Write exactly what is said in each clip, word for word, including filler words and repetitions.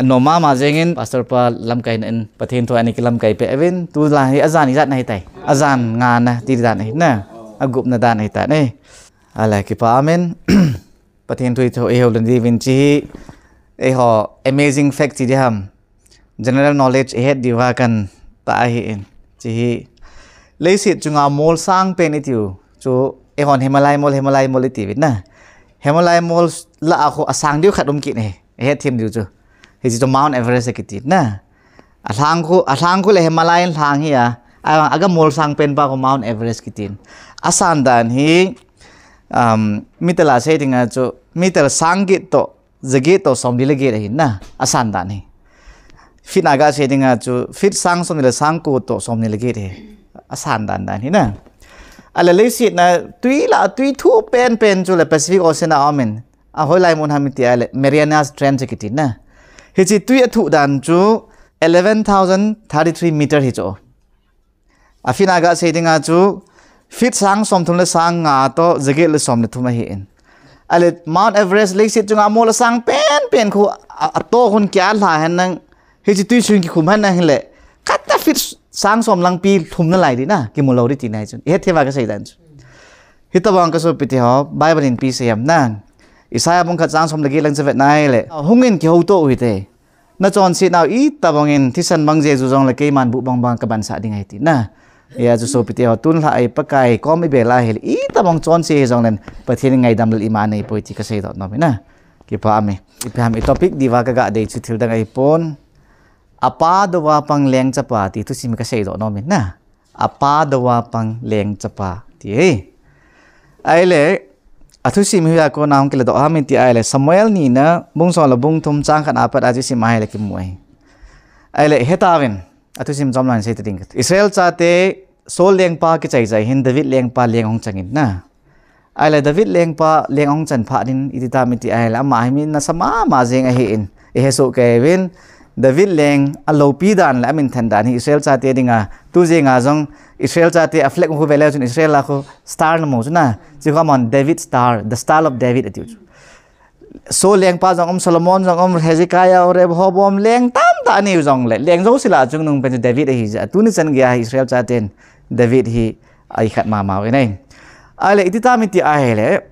Anom mama jengin Pastor pa lamkai in Pathen thu ana kilamkai peh uvin, tulai hi ajan ijat na hitai. Ajan nga na ti dan ahi na. Agup na dan ahitai. Ahile kipa, amen. Pathen thu i ho, i ho le diuvin hiche hi, eiho amazing fact ti diham. General knowledge ihet diuva kan ta ahin. Hiche hi leiset chunga mol sang pen itiu chu, eihon Himalaya mol, Himalaya mol itiuvin na. Himalaya mol lah a khu asang diu khat um kit e. Ihet them diu chu. Hiche chu Mount Everest akiti na. Alhang khu, alhang khu le Himalayan lhang hi a. Ahivang aga mol sang pen pa khu Mount Everest kitin. Asan dan hi, um, meter a sei dinga chu, meter sang get toh, jaget toh somni le get ahin na, asan dan hi. Feet na ga sei dinga chu, feet sang somni le sang ko toh somni le get hi. Asan dan dan hi na. Ahile leiset na tui lah a tui thuh pen pen chu le Pacific Ocean a umin. Ahoilai mun ham iti ahile Marianas Trench kiti na. Hiche tui athuh dan chu eleven thousand thirty-three meter hi chu. A feet na ga sei dinga chu feet sang somthum le sang nga toh jaget le som le thum ahin. Ahile Mount Everest leiset chunga mol asang pen pen khu a, ato khun kia lha hen nang, hiche tui sung kikhum hen nang hile, khat a feet sang som langpi lhum nalai di na, kimu lou di tina hi chun. Ihet them uva kasei dan chu. Hitobang ka sopite ho, Bible in ipi asei ham na. Isaiah bung khat chang som le get lang chu vet na hile, hungin kihouto u hite. Nachonset nau itobang in thisan bang jeh u jongle keiman buh bang bang kabansah ding ahi tina. Hijeh a chu sopite ho, tun lhah a Pakai kom ibel a hile, itobang chonse hijongle Pathen in ngaidam lel ima anei poi ti kasei doh nom in na. Kipa, amen. Ipi ham i topic diuva kaga dei chu thil dang ahipon. Apa douva pang leng chapa ti thusim kasei doh nom in na. Apa douva pang leng chapa ti hi. Ahile, athusim hi a kona hung kiladoh ham iti ahile, Samuel ni na bung som le bung thum chang khat apat a chu sim ahile kimu ahi. Ahile, hetauvin, athusim chom lang sei ta ding kati. Israel chate Saul lengpa kichai chai hin David lengpa leng ahung changin na. Ahile David lengpa leng ahung chan phat in iti tam iti ahile, ama hi mi nasa mama jeng ahin, ihe soh kei uvin, David leng aloupi dan le amin than dan hi Israel chate dinga, tu jeng a jong Israel chate a flag khu veleu chun Israel a khu star namu chu na, chu khu aman David Star, the Star of David atiu chu. Saul lengpa jong um, Solomon jong um, Hezekiah um, Rehoboam, leng tamtah anei u jongle, leng jouse lah a chungnung pen chu David ahi jeh a, tuni chan geiya hi Israel chaten David hi a ikhat mama uvin ahi. Ahile, iti tam iti ahile,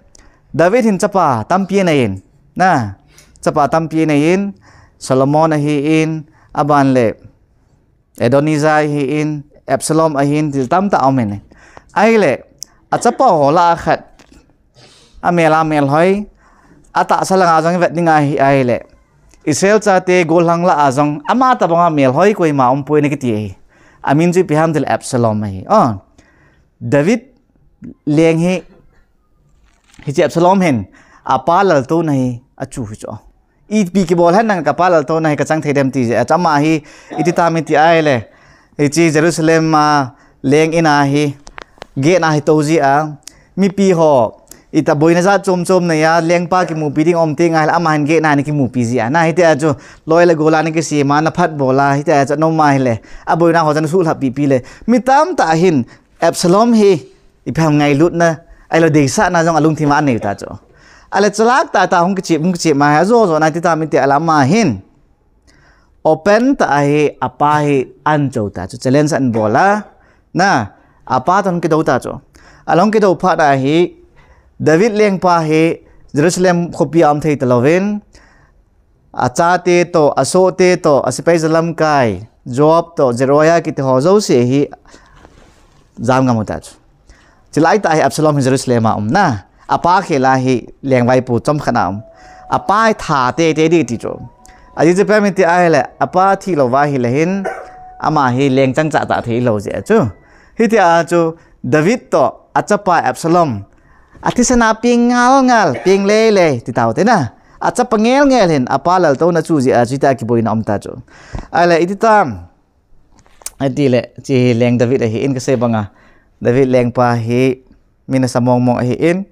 David hin chapa tampi anei in, na, chapa tampi anei in, Solomon ahi in, aban le Adonijah ahi in, Absalom ahi in, thil tamtah aum in. Ahile, achapa ho lah a khat, amel a melhoi, atahsa langa jong ivet ding ahi, ahile, Israel chate gollhang lah a jong, ama tobang a melhoi koima umpoi na kiti ahi. Amin chu ipi ham itile Absalom ahi. Oh, David leng hi, hiche Absalom hin, apa laltouna hi achu hi chu. Ipi kibol hen nang kapa laltouna hi kachang thei dem ti jeh a chu ama hi, iti tam iti ahile, hiche Jerusalem a leng in a hi, gate na hi tou jeh a, mipi ho, ita boina jat chom chom neiya, lengpa kimupi ding um teng ahile, ama hin gate na ni kimupi jeh a. Na hitia chu, loi le gol a ni kisem a, na phat bol a, hitia chu, nom ahile, aboina ho chu na suhlhap pipi le. Mi tamtah hin, Absalom hi, ipi ham ngailutna, ahilou deisahna jong alungthim a anei u ta chu. Ahile chalak tah tah hung kichep, hung kichep ma hi, ajo jo na iti tam iti ahile ama hin. Open tah a hi, apa hi ahin cho ta chu, challenge ahin bol a. Na, apa toh hung kidou ta chu. Ahung kidou phat a hi, David lengpa hi, Jerusalem khopi a um thei talouvin, achate toh, asohte toh, asepai jalamkai, Joab toh, Zeruiah kiti ho jouse hi, jam ngam u ta chu. Chulai tah hi Absalom hi Jerusalem a um na. Apa khel a hi lengvaipo chomkhat a um. Apa hi that tei tei ding ti chu. Ajeh chu ipi ham iti ahile, apa thi lou va ahile hin, ama hi leng chang cha ta thei lou jeh a chu. Hitia chu David toh achapa Absalom athisan a peng ngal ngal, peng lei lei ti tau te na. Achapa ngel ngel hin, apa laltouna chu jeh a chu hitia kiboina um ta chu. Ahile, iti tam. Atile, hiche hi leng David ahi in kasei banga. David lengpa hi mi nasa mong mong ahi in.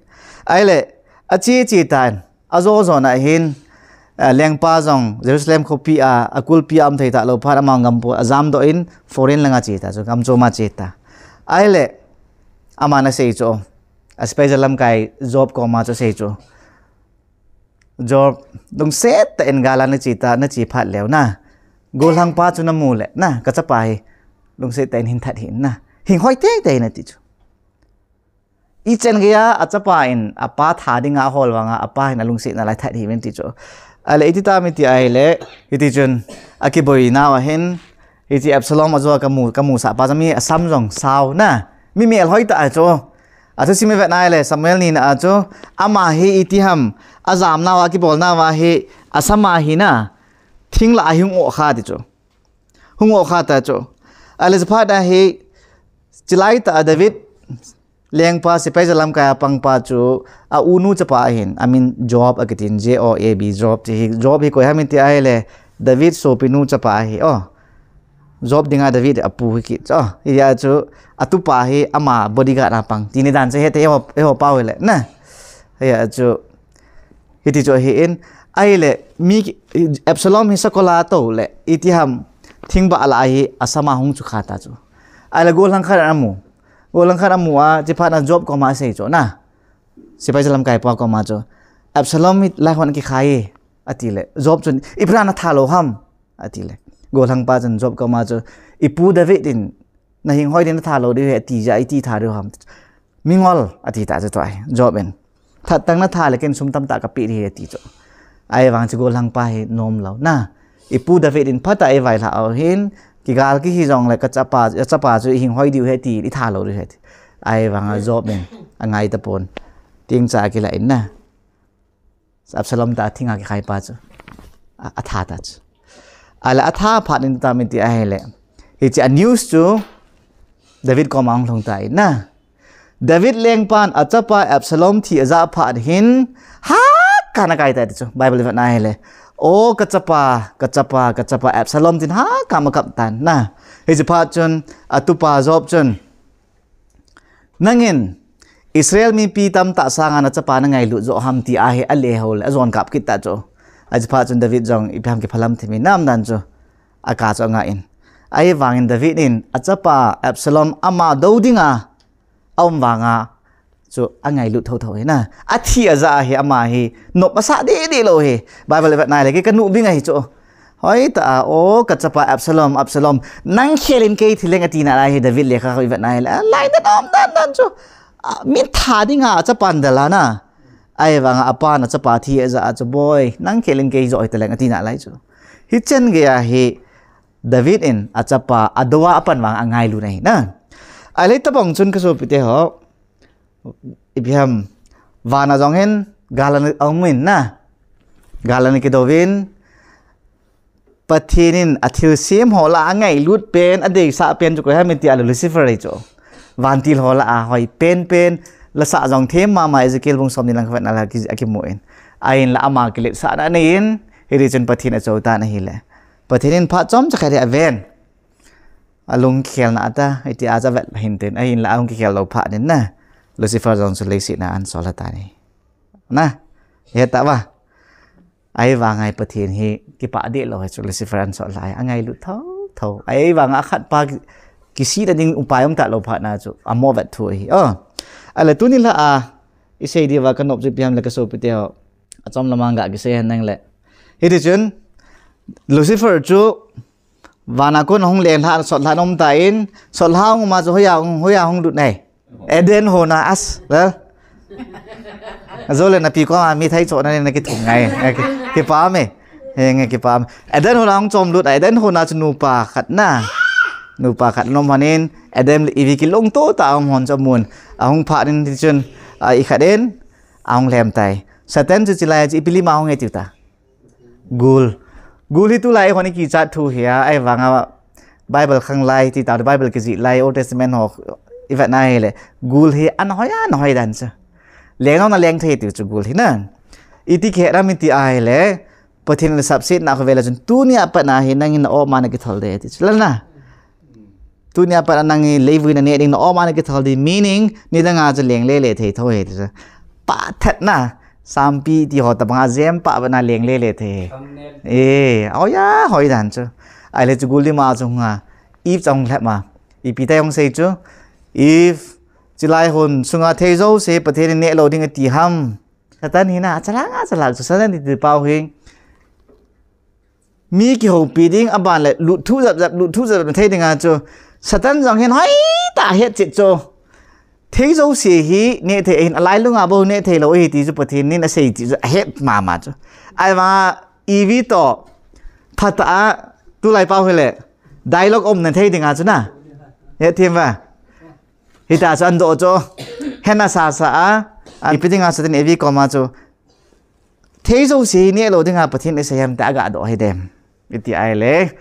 Ahile, ache che tan, ajo jo na hin, ah, lengpa jong Jerusalem khopi a, akulpi a um thei talou phat ama gampu ajam doh in foreign langa che ta, chu gam chom a che ta. Ahile, ama ana sei chu, asepai jalamkai Joab koma chu asei chu. Job, lungset tah in gal a nache ta, nache phat leu na, gollhang pa chu namu le na, kachapa hi lungset tah in hin that hih in na, hing hoi teitei in ati chu. Ichan geiya achapa in apa tha dinga ahol vanga apa hin alungset nalai that hih in ati chu. Ahile iti tam iti ahile, hiti chun akiboinau a hin, hiche Absalom a chu kamu, kamusah pa chu mi asam jong sao na, mi melhoi tah a chu. Athusim ivet nahile Samuel nina a chu, ama hi iti ham, ajamnau a kibolnau a hi asam a hi na, thing lah a hi hung oh kha ti chu. Hung oh kha ta chu. Ahile chuphat a hi, chilai tah a David lengpa, sepai jalamkai a pangpa chu, a unu chapa ahin, amin Joab akitin, J O A B, Joab ti hi, Joab hi koi ham iti ahile, David sopinu chapa ahi, o. Joab dinga David apu hi kit, o. Hia chu, atupa hi ama bodyguard a pang, tini dan chu hete eiho, eiho pau hile na. Hia chu, hiti chu ahin, ahile mi, Absalom hi sakol a tou le, iti ham, thingbah lah a hi asam a hung chu kha ta chu. Ahile gollhang khat amu. Gollhang khat amu a, chuphat na Joab koma asei chu na, sepai jalamkai pa koma chu, Absalom hi laihon akikhai e, ati le, Joab chun, ipi a natha lou ham, ati le, gollhang pa chun Joab koma chu, ipu David in nahing hoi ding natha lou diu ahi ati jeh a iti tha diu ham. Mingol, ati ta chu tua hi, Joab in. That tah natha le ken sum tamtah kapeh ding ahi ati chu. Ahivang chu gollhang pa hi nom lou na. Ipu David in phatah a eivailhah u hin, kigal kihi jongle kachapa, kachapa chu ihing hoi diu ahi ati, itha lou diu ahi ati. Ahivang a Joab in angai tapon. Tingcha kilah in na. Absalom tah a thinga kikhai pa chu. A, atha ta chu. Ahile atha phat in tam iti ahile, hiche a news chu David koma hung lhung tan na. David lengpan achapa Absalom thi ajah phat hin, hakan akai tai ti chu. Bible ivet nahile, o kachapa, kachapa, kachapa Absalom tin hakan akap tan na. Hiche phat chun atupa Joab chun, nangin Israel mipi tamtah sanga nachapa nangailut joh ham ti ahi, alehou le ajon kap kit ta chu. Hiche phat chun David jong ipi ham kiphalam thim in nam dan chu aka chu angah in. Ahivangin David in achapa Absalom ama dou dinga aum vanga chu angailut thotho hi na. Athi ajah a hi ama hi nop asah deh deh lou hi. Bible ivet nahile kei kanu bing ahi chu. Hoitah a, o kachapa Absalom, Absalom, nang khel in kei thi leng ati nalai hi David lekha ivet nahile. Alai dan um dan dan chu. A, mi tha dinga achapan del a na. Ahivanga apan achapa thi ajah a chu boi, nang khel in kei joh hita leng ati nalai chu. Hichan geiya hi David in achapa adou a apan vang angailut ahi na. Ahile tabang chun kasopite ho, ipi ham, vana jong hin gal ana um in na. Gal ana kidou vin, Pathen in athilsem ho lah a angailut pen, adeisah pen chu koi ham iti ahile Lucifer ahi chu. Vantil ho lah a hoi penpen, lasah jong them mama, Ezekiel bung somni lang khat vet nahile aki, akimu in. Ahinla ama kiletsahna anei in, hiti chun Pathen achou tan ahile, Pathen in phat chomcha khat hi aven. Alung kikhelna ata, iti a chu avet hintin, ahinla ahung kikhel lou phat in na, Lucifer jong chu leiset a ana sol tan ahi. Na, heta va. Ahivanga hi Pathen hi kipah deh lou hi chu Lucifer ana sol lai, angailut thotho. Ahivanga akhat pa ki, kisihna ding upai um talou phat na chu, amo vet thu ahi. O. Ahile tuni lah a, isei diuva kanop chu ipi ham le kasopite ho, achom lamang ga kisei hen nang le. Hiti chun, Lucifer chu, vana kon ahung lenglhah, sotlhah um tan, sotlhah um a chu hoiya, hoiya hung lut nai. Eden hon a as, well. Ajole napi koma mi thei chohna le nakithum ngai. Nge ki, kipah me. He nge kipah me. Eden hon a hung chom lut a, Eden hon a chu nupa khat na. Nupa khat ana um hon in, Adam le Eve kilungto tah a um hon chu amun. Ahung phat in tichun, a, ikhat in, ahung lhem tai. Satan chu chilai chu ipi lim a hung e tiu ta. Gul. Gul hi tulai eihon ikichat thu hi a, ahivanga Bible khang lai, ti tah Bible kijih lai, Old Testament ho ivet nahile, gul hi ana hoi, ana hoi dan chu. Leng jong ana leng thei tiu chu gul hi na. Iti kihet ham iti ahile, Pathen in asapsetna khovela chun, tunia pat a hi nangin na-om a nakithol ding ti chu. Lal na. Tunia pat a nang hi leivui naneh ding, na-om a nakithol ding, meaning, nidang a chu lengle le thei tho ahi ti chu. Phatah na, sampi ti ho tabang a jem pah bana lengle le thei. Thumbnail. Eh, oiya, hoi dan chu. Ahile chu gul lim a chu hung a, Eve chu ahung lhep a. Ipi ti ahung sei chu. Eve, chilai hon sunga thei jouse Pathen in neh lou ding ati ham. Satan hi na, achalak, achalak chu Satan ti pau hi. Mi kihoupi ding, aban le, lut thu jap jap, lut thu jap jap na thei dinga chu. Satan jong hin hoitah a het chet chu. Thei jouse hi, neh thei hin, alai lunga bou neh thei lou hi ti chu Pathen in asei ti chu, ahet mama chu. Ahivanga, Evi toh, phatah a, tulai pau hi le, dialogue um na thei dinga chu na. Hethem va. Hita chu an doh chu. Hena sasa a, an ipi dinga Satan Evi koma chu. Thei jouse hi neh lou dinga Pathen in asei ham ti aga doh hi dem. Iti ahile.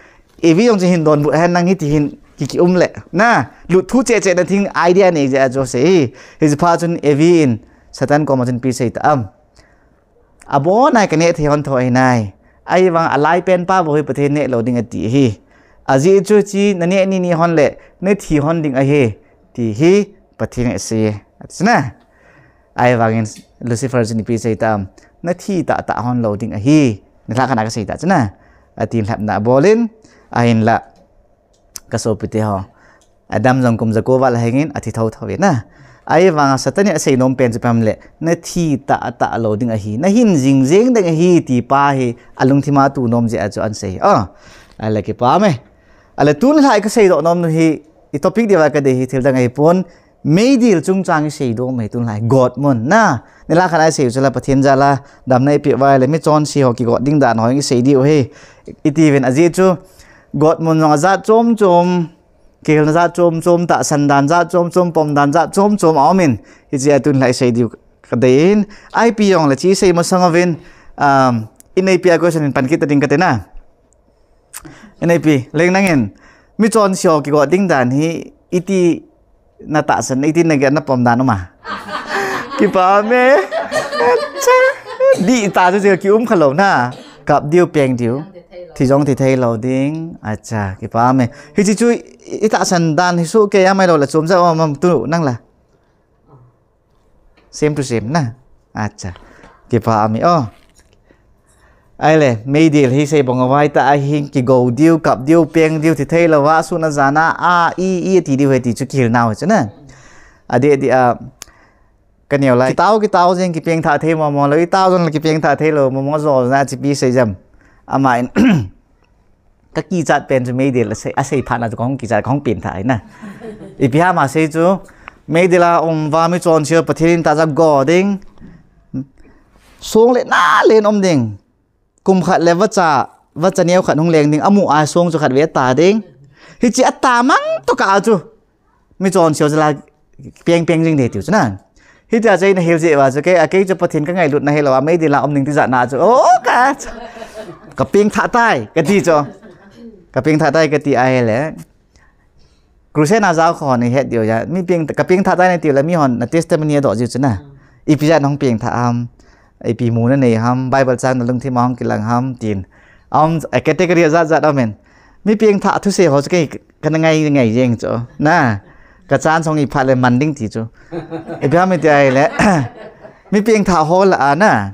Evi jong chu hin donbut hen nang hiti hin ki ki um le. Na, lut thu cheh cheh na thing idea nei jeh a chu asei hi. Hiche phat chun Evi in Satan koma chun ipi asei ta am. Abon nai ka neh thei hon tho ahi nai. Ahivang alai pen pa bou hi Pathen neh lou ding ati hi. Ajeh chu hiche na neh ni ni hon le, na thi hon ding ahi. Ti hi Pathen in asei. Ati chu na. Ahivangin Lucifer chun ipi asei tam. Na thi tah tah hon lou ding ahi. Nilhah khat a kasei ta chu na. Atin lhepna abol in, ahinla. Ka sopite ho. Adam jong kum jako val ahing in athi thotho ve na. Ahivanga Satan in asei nom pen chu ipi ham le, na thi tah tah lou ding ahi. Na hin jing jeng ding ahi ti pa hi alungthim a tu nom jeh a chu ahin sei. Oh. Ahile kipa me. Ahile tun lhah a kasei doh nom nu hi, i topic diuva kadei hi thil dang ahipon. Meidil chungchang isei doh mai tun lhah a, God mun na. Nilhah khat a isei u chu la Pathen jal a, damna ipeh uva ahile, michonse ho kigot ding dan ho isei diu ahi. Iti uvin ajeh chu, God mun jong ajat chom chom, kihilna jat chom chom, tahsan dan jat chom chom, pom dan jat chom chom, aum in. Hiche a tun lhah a isei diu kadei in, ipi jong le hiche isei masang uvin, um, ineipi a question in pan kit ta ding kati na. Ineipi, Leng nangin, michonse ho kigot ding dan hi, iti na tahsan, iti na get na pom dan um a. Kipa me. Acha. Dih ta chu ki um kha lou na. Kap diu peng diu. Thi jong thi thei lou ding. Acha, kipa me. Hiche chu i tahsan dan hi soh kei a mai lou le chom ja um tu nang la. Same to same na. Acha. Kipa me o. Ahile, meidil hi sei bang a vai ta ahin kigo diu, kap diu, peng diu, thi thei lou va, sun a jan a, a, i, i, ti diu ahi ti chu kihil nau ahi chu na. Adeh deh a, ka neo lai. Kitao, kitao jeng, kipeng tha thei mo mo lou, itao jong le kipeng tha thei lou mo mo jo na chi pi sei jam. Ama in, ka kichat pen chu meidil asei, asei phat na chu kahung kichat, kahung peng tha ahi na. Ipi ham asei chu, meidil a um va michonse ho Pathen in tahsa go ding. Song le na len um ding. Kum khat le vacha, vacha neo khat hung leng ding, amu a song chu khat ve ta ding. Hiche a tamang tokah a chu. Michonse ho chu la peng peng jing ding tiu chu na. Hitia chu eina hil jeh uva chu kei, a kei chu Pathen ka ngailutna hilou a, meidil a um ding tijat na chu. O ka, ka peng tha tai, kati chu. Ka peng tha tai kati ahile. Crusade a jao kho nei het diu ahi. Mi peng, ka peng tha tai nati le mi hon na testimony adoh jiu chu na. Ipi jeh a nahung peng tha ham. Ipi mu nanei ham. Bible chang nalungthim a hung kilang ham tin. Um, a category jat jat aum in. Mi peng tha thusei ho chu kei kana ngai ngai jeng chu. Na. Ka chan song iphat le man ding ti chu. Ipi ham iti ahile. Mi peng tha ho lah a na.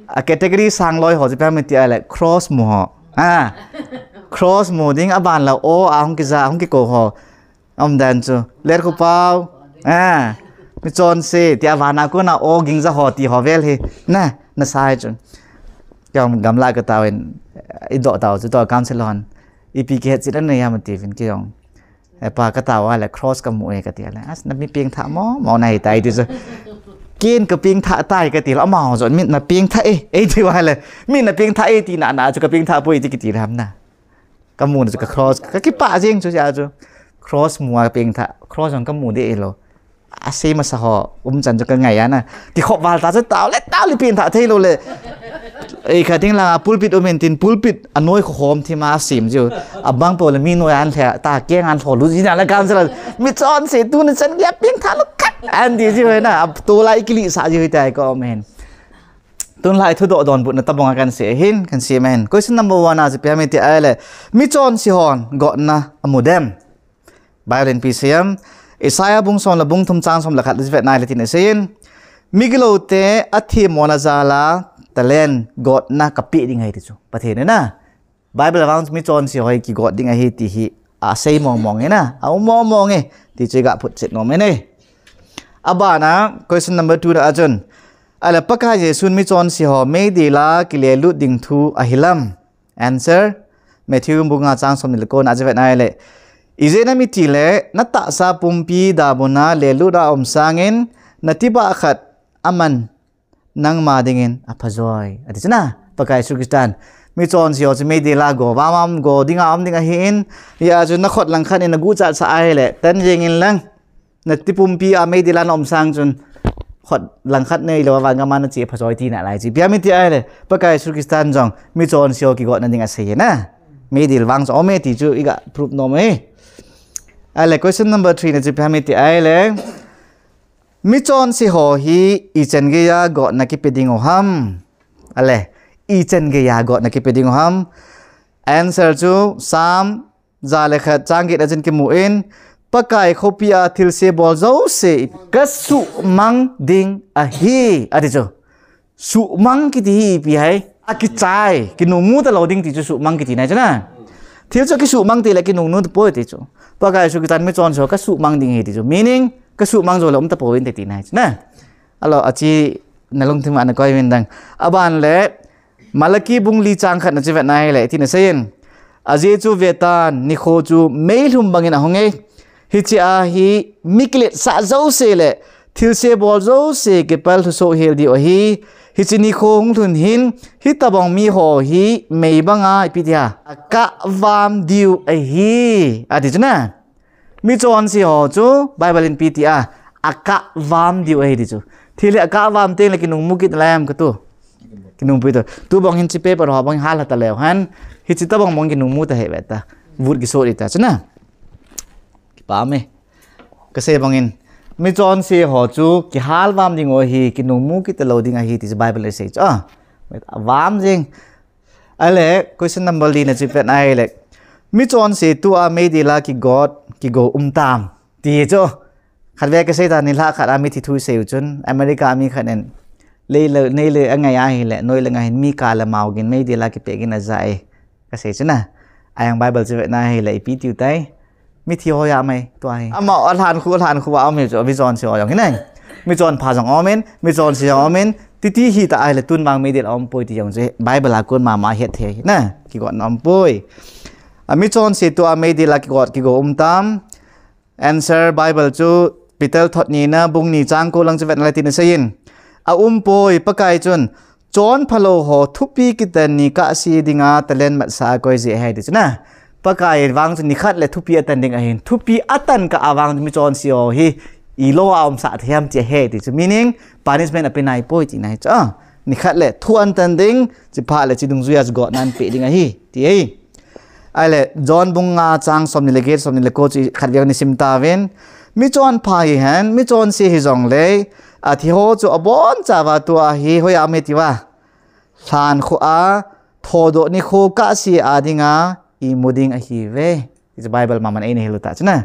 A category sang loi ho chu ipi ham iti ahile cross mu ho. A. Cross mu ding aban la o a hung kija, hung kikou ho. Aum dan chu. Let khu pau. A. Michonse, tia vana kona o ging ja ho ti ho vel hi. Na, na sa hi chu. Kei jong gamla ka tao in, i doh tao chu, to council hon. Ipi kihet chet anei ham ati uvin kei jong. E pa ka tao a le cross ka mu e kati le. As na mi peng tha mo, mo na hi tai ti chu. Ken ka peng tha tai kati le, ama ho chu mi na peng tha e, e ti uva le. Mi na peng tha e ti na na chu ka peng tha poi ti kiti le ham na. Ka mu na chu ka cross, ka kipah jeng chu ja chu. Cross mu a peng tha, cross jong ka mu deh lou. Asei masa ho, um chan chu ka ngai a na. Kikhop val ta chu tao le, tao le peng tha thei lou le. Ei kha ding la pulpit um in tin pulpit, anoi kho khom thim a sem jiu. Abang po le mi noi an lhe, ta keng an lho lu ji na le kan sa la. Michonse tu na chan ya peng tha lou khat. An ti jiu na, a tu la i kili sa jiu tai ko men. Tun lai thudoh donbutna tabang a kan sei hin, kan sei men. Question number one a chu ipi ham iti ahile, michonse hon gotna amu dem. Bible in ipi asei ham, Isaiah bung som le bung thum chang som le khat le vet nai le tin asei in, migilou te athemmona jal a talent gotna kapeh ding ahi ti chu. Pathen in na. Bible a vang chu michonse ho hi kigot ding ahi ti hi asei mong mong e na, aum mong mong e, ti chu i ga photchet nom e. Abana, question number two na a chun, Ahile Pakai Jesun michonse ho meidil a kilelut ding thu ahilam. Answer, Matthew bung nga chang somni le ko na chu vet nai le. Ijeh inem itile, natahsa pumpi damun a lelut a um sangin, natibah khat aman nangma dingin aphajoi. Ati chu na, Pakai Jesu Christan michonse ho chu meidil a go, vamam go dinga um ding ahin, hijeh chun nakhut langkhat in naguchat sah ahile, tan jengin lang. Nati pumpi a meidil a naum sang chun, khut langkhat neilou a van gam a nache phajoi tina lai chu. Ipi ham iti ahile, Pakai Jesu Christan jong michonse ho kigotna ding asei e na. Meidil vang chu aume ti chu iga prove nom e. Ahile question number three na chu ipi ham iti ahile, michonse ho hi ichan geiya gotna kipe ding u ham? Ahile, ichan geiya gotna kipe ding u ham? Answer chu Psalm ja le khat chang get a chun kimu in, Pakai khopi a thilse bol jouse kasuhmang ding ahi, ati chu. Suhmang kiti hi ipi ham? Akichai, kinungmu talou ding ti chu suhmang kiti nai chu na. Thil chu kisuhmang tile kinungnu tapoi ti chu. Pakai Jesu Christan michonse ho kasuhmang ding ahi ti chu. Meaning, kasuhmang joule um tapoi inte ti nai chu na. Ahilou, achi nalungthim a nakoi uvin lang. Aban le, Malachi bung li chang khat na chu vet nai le, iti na asei in. Ajeh chu vetan, nikho chu meilhum bangin ahung e. Hiche a hi mi kiletsah jouse le thilse bol jouse kipal thusoh hel diu ahi. Hiche nikho hung lhun hin, hitobang miho hi mei banga ipi ti ham, akahvam diu ahi, ati chu na. Michonse ho chu Bible in ipi ti ham, akahvam diu ahi ti chu. Thil hi akahvam teng le kinungmu kit lai ham kati. Kinungpui tu. Tubang hin hiche paper ho bang hal ha taleu hen, hiche tobang bang kinungmu ta hih ve ta. Vut kisoh ding ta chu na. Kipah e. Kasei bangin, michonse ho chu kihalvam ding u ahi, kinungmu kit talou ding ahi ti chu Bible in asei chu. Ah, vam jing. Ahile, question number li na chu vet nai le. Michonse tua meidil a kigot, kigo um tam ti chu. Khatvei kasei ta, nilhah khat a mithi thu isei u chun, America mi khat in, lei le, nei le angai ahile, noi le ngai hin mi kah le mao gin meidil a kipeh gin aja e, kasei chu na. Ajong Bible chu vet nai le, ipi tiu tai. Mithi ho jat mai, tua hi. Ama alhan khu, alhan khu a um hi chu, michonse ho jong hi nai. Michonpha jong um in, michonse jong um in, titi hita ahile tun vang meidil a um poi ti jong chu, Bible a kon mama het thei hi na, kigotna um poi. A michonse tua meidil a kigot, kigo um tam. Answer, Bible chu Peter thot ni na bung ni chang ko lang chu vet nai le iti na asei in. Aum poi, Pakai chun, chonphalou ho thupi kitan ni kahse dinga talent matsa akoi ji ahi ti chu na. Pakai vang chu nikhat le thupi atan ding ahin. Thupi atan kah a vang chu michonse ho hi ilou a umsah thei ham ti ahi ti chu. Meaning, punishment ape nai poi ti nai chu. Ah, nikhat le thu atan ding, chuphat le chu dungjuiya chu gotna anpe ding ahi ti ahi. Ahile, John bung nga chang somni le get, somni le ko chu khatvei ni sim tauvin. Michonpha hihen, michonse hijongle, athi ho chu abonchauva tua hi hoiya um ham iti uva, lhan khu a, thodoh nikho kahse a dinga imu ding ahiuve. Ti chu Bible maman eina hil u ta chu na.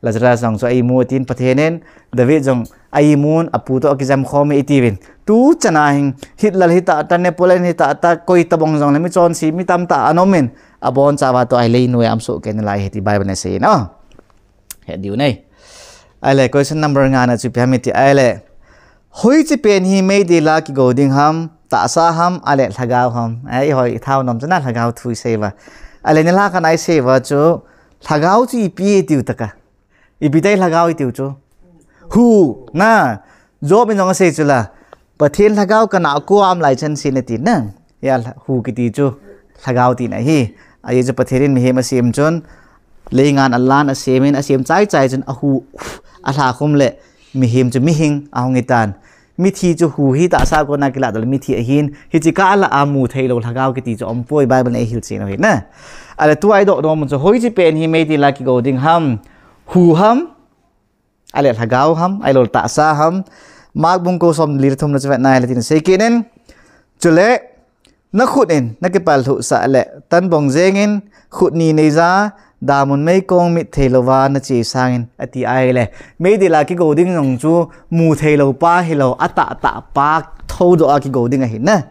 Lazarus jong chu a imu tin Pathen in, David jong a imun, apu toh akijam khom e iti uvin. Tu chan a hin, Hitler hita, ta Napoleon hita, ta koi tobang jongle michonse, mi tamtah ana um in, abonchauva tua hi leinoi a um soh kei nalai ahi ti Bible in asei in. Ah. Het diu nai. Ahile, question number nga na chu ipi ham iti ahile. Hoiche pen hi meidil a kigo ding ham, tahsa ham, ahile lhagao ham. Ahile, hoi, thao nom chu na lhagao thu isei uva. Ahile, nilhah khat a isei uva chu, lhagao chu ipi iti u tah a. Ipi tai lhagao iti u chu. Hu, na, Job in jong asei chu la. Pathen lhagao kana a ko a um lai chan seh in ati na. Hia hu kiti chu lhagao tina ahi. Ajeh chu Pathen in mihem asem chun, leingan alan asem in, asem chaichai chun ahu, alhakhum le mihem chu mihing ahung hitan. Mithi chu hu hi tahsa kona kilah doh le mithi ahin, hiche kah a lah a mu theilou lhagao kiti chu aumpoi, Bible in eihil chen u ahi na. Ahile tua idoh nom u chu hoiche pen hi meidil a kigo ding ham, hu ham, ahile lhagao ham, ahilou le tahsa ham. Mark bung ko somli le thum na chu vet nai le iti na asei kit in. Chule, nakhut in nakipal lhuh sah le, tan bong jeng in, khut ni neija, damun meikong mit theilouva nache sangin, ati ahile. Meidil a kigo ding jong chu, mu theilou pa hilou, atahtah pa thoudoh a kigo ding ahi na.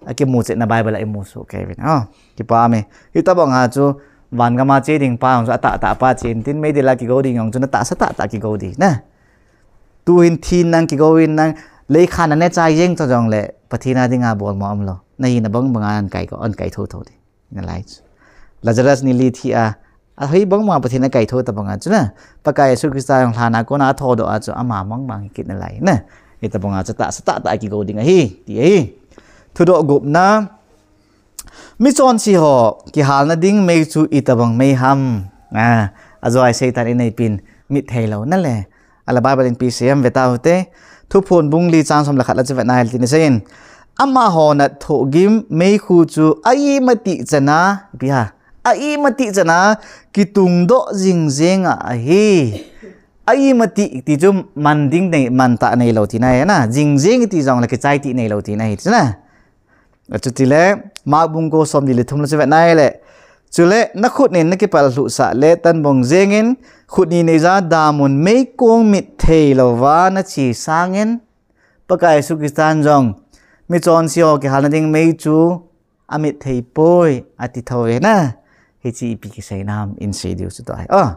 Akimu chetna Bible a imu soh kei uvin. Ah, kipah e. Hitobang a chu, van gam a che ding pa jong chu atahtah pa che in tin, meidil a kigo ding jong chu natahsa tahtah kigo ding na. Tu hin thi in nang kigo in nang, Leikhan a ne chai jeng to jong le, Pathen a dinga bol mo um lo. Na hina bang banga an kai ko, an kai tho tho di. Na lai chu. Lazarus ni li thi a, a hoi bang banga Pathen a kai tho ta banga chu na. Pakai Jesu Christa jong lhana kona tho do a chu ama mang mang kit na lai na. Hita banga chu ta sa ta ta kigo ding ahi, ti ahi. Thudoh gupna, michonse ho kihalna ding mei chu itobang mei ham. A, ajoi Satan in eipin mit thei lo na le. Ala Bible in pi siam ve ta hute. Thuphon bung li chang som le khat la chu vet nai le tin asei in. Amaho nat thoh gim meikhu chu a imati chana, pi ha. A imati chana kitung doh jing jeng a ahi. A imati ti chu man ding nei, man ta nei lo ti na he na. Jing jeng ti jong le kichai ti nei lo ti na he ti na. Achu ti le, Mark bung ko som ni le thum la chu vet nai le. Chule, na khut nin na kipal hluh sah le tan bong jeng in, khut ni nei ja damun meikong mit thei lo va na chi sang in, Pakai Jesu Christan jong, michonse ho kihalna ding mei chu a mit thei poi, a ti tho ve na. Hichi ipi kisei nam in sei diu chu to ai. Oh,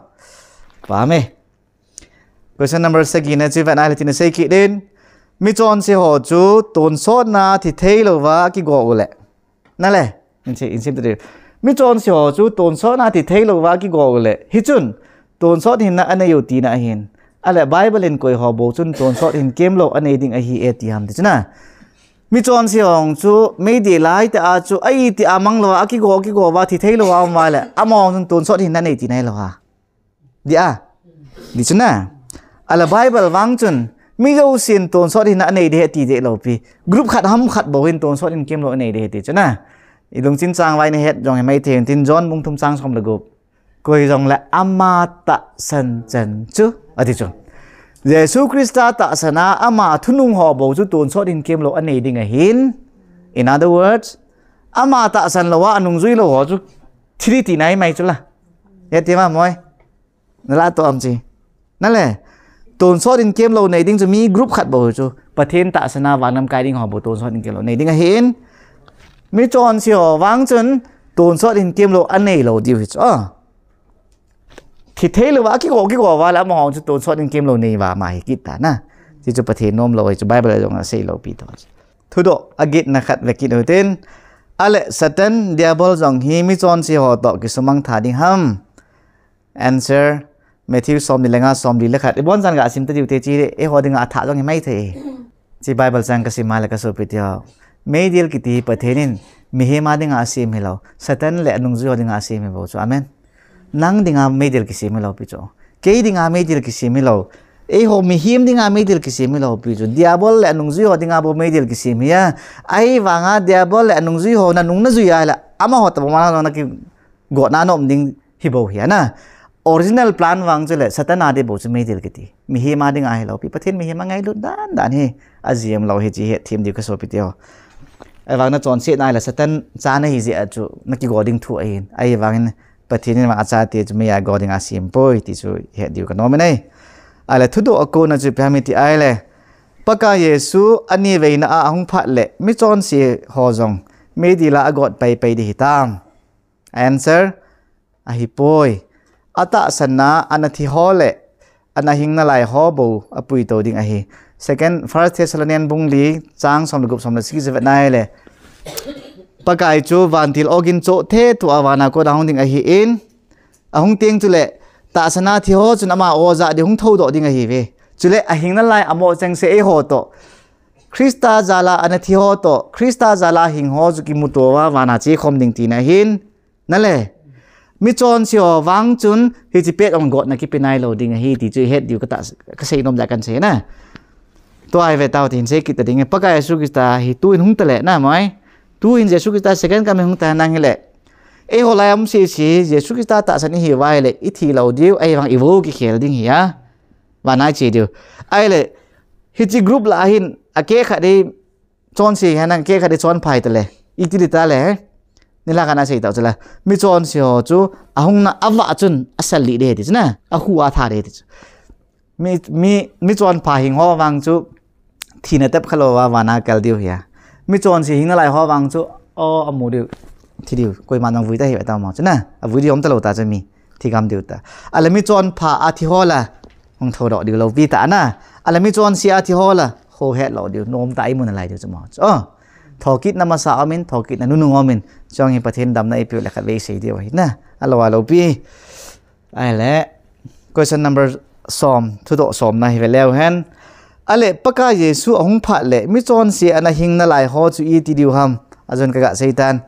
pa me. Question number sagi na chu vet nai le tin asei kit in. Michonse ho chu tonsot na thi thei lo va kigo u le. Na le, in sei, in sim ta diu. Michonse ho chu tonsot na thi thei lo va kigo u le. Hichun, tonsot hinna anei u ti na ahin. Ale Bible in koi ho bou chun tonsot hin kem lo anei ding ahi e ti ham ti chu na. Michonse ho chu meidil lai ta a chu a iti a mang lo a kigo, kigo va thi thei lo a um va le. Amaho chun tonsot hinna nei ti na hi lo ha. Di a. Di chu na. Ala Bible vang chun, mi jousen tonsot hinna anei di he ti de lo pi. Group khat ham khat bou hin tonsot hin kem lo anei di he ti chu na. I lungchin chang vai na het jong he mai thei tin John bung thum chang som le gup. Koi jong le ama tahsan chan chu, a ti chu. Jesu Christa tahsan a ama thunung ho bou chu tonsot hin kem lo anei ding ahin. In other words, ama tahsan lo a anung jui lo ho chu thi di ti nai mai chu la. He ti ma moi. Na la to am chi. Na le. Tonsot in kem lo nei ding chu mi group khat bou chu. Pathen tahsan a van lam kai ding ho bou tonsot in kem lo nei ding ahin. Michonse ho vang chun tonsot in kem lo anei lo diu hi chu. Ah. Thi thei lo va kigo, kigo va le amaho chu tonsot in kem lo nei va ma hi kit ta na. Chi chu Pathen nom lo hi chu Bible jong asei lo pi to. Thudoh a git na khat ve kit u tin. Ale Satan Diabol jong hi michonse ho to kisumang tha ding ham. Answer, Matthew som ni le nga som li le khat. I bon jan ga sim ta diu te chi, eiho dinga atha jong hi mai thei. Chi Bible chang ka sim a le ka sopi te ho. Meidil kiti Pathen in mihem a dinga asem hi lo. Satan le anungjui ho dinga asem hi bou chu. Amen. Nang dinga meidil kisem hi lo pi chu. Kei dinga meidil kisem hi lo. Eiho mihem dinga meidil kisem hi lo pi chu. Diabol le anungjui ho dinga bou meidil kisem hi a. Ahivanga Diabol le anungjui ho na nung na jui a le. Amaho ta bou ma na na ki go na nom ding hi bou hi a na. Original plan vang chu le Satan a di bou chu meidil kiti. Mihem a dinga hi lo pi. Pathen mihem a ngailut dan dan hi. A jiem lo hi chi het them diu ka sopi te ho. Ahivang na chonse na le Satan cha na hi jeh a chu na kigo ding thu ahin. Ahivang in Pathen in vang a chate chu mei a go ding asem poi ti chu het diu ka nom e nei. Ale thudoh a kona chu ipi ham i ti a le. Pakai Jesu ani veina a ahung phat le michonse ho jong meidil a agot pai pai di hitam. Answer, ahi poi. Atahsanna ana thi ho le ana hing nalai ho bou apui to ding ahi. Second, First Thessalonian bung li chang som le gup som le sagi chu vet nai le. Pakai chu vantil ogin choh thethu a van a kona hung ding ahin. Ahung teng chu le tahsanna thi ho chun ama o ja di hung tho doh ding ahi ve. Chu le ahing nalai amo cheng se eiho to. Christa jal a ana thi ho to. Christa jal a hing ho chu kimu to va van a che khom ding ti na hin. Na le, michonse ho vang chun, hichi pet ong gotna kipe nai lo ding ahi ti chu i het diu ka ta, ka sei nom da kan sei na. Tua i ve tau tin sei kit ta ding, Pakai Jesu Christa hi tu in hung ta le na mai. Tu in Jesu Christa second coming hung ta nang hi le. Eiho lai um si si, Jesu Christa tahsan i hi vai le, i thi lo diu, ahivang i vo kikhel ding hi a. Va nai che diu. Ai le, hichi group la hin, a ke khat di, chonse hi nang ke khat di chonpha ta le. I ti di ta le. Ni la kana sei tau chu la. Michonse ho chu ahung na ava chun asal li de ti chu na. Ahu a tha de ti chu. Mi, mi, michonpha hing ho vang chu thina tep kha lo va van a kal diu hi a. Michonse hing nalai ho vang chu o amu diu. Thi diu. Koima nang vui ta hi ta mo chu na. Avui diu om ta lo ta chu mi. Thi gam diu ta. Ala michonpha a thi ho la. Hung tho doh diu lo pi ta na. Ala michonse a thi ho la. Khohet lou diu, nom tah a imu nalai diu chu mo chu. Oh, thokitna masa aumin, thokitna nunung aumin. Chong hi Pathen damna eipeu le khatvei sei diu ahi na. Alou, alou pi. Ahile, question number som, thudoh somna hi ve leu hen. Ale, Pakai Jesu ahung phat le, michonse ana hing nalai ho chu iti diu ham. Ajun kaga seitan.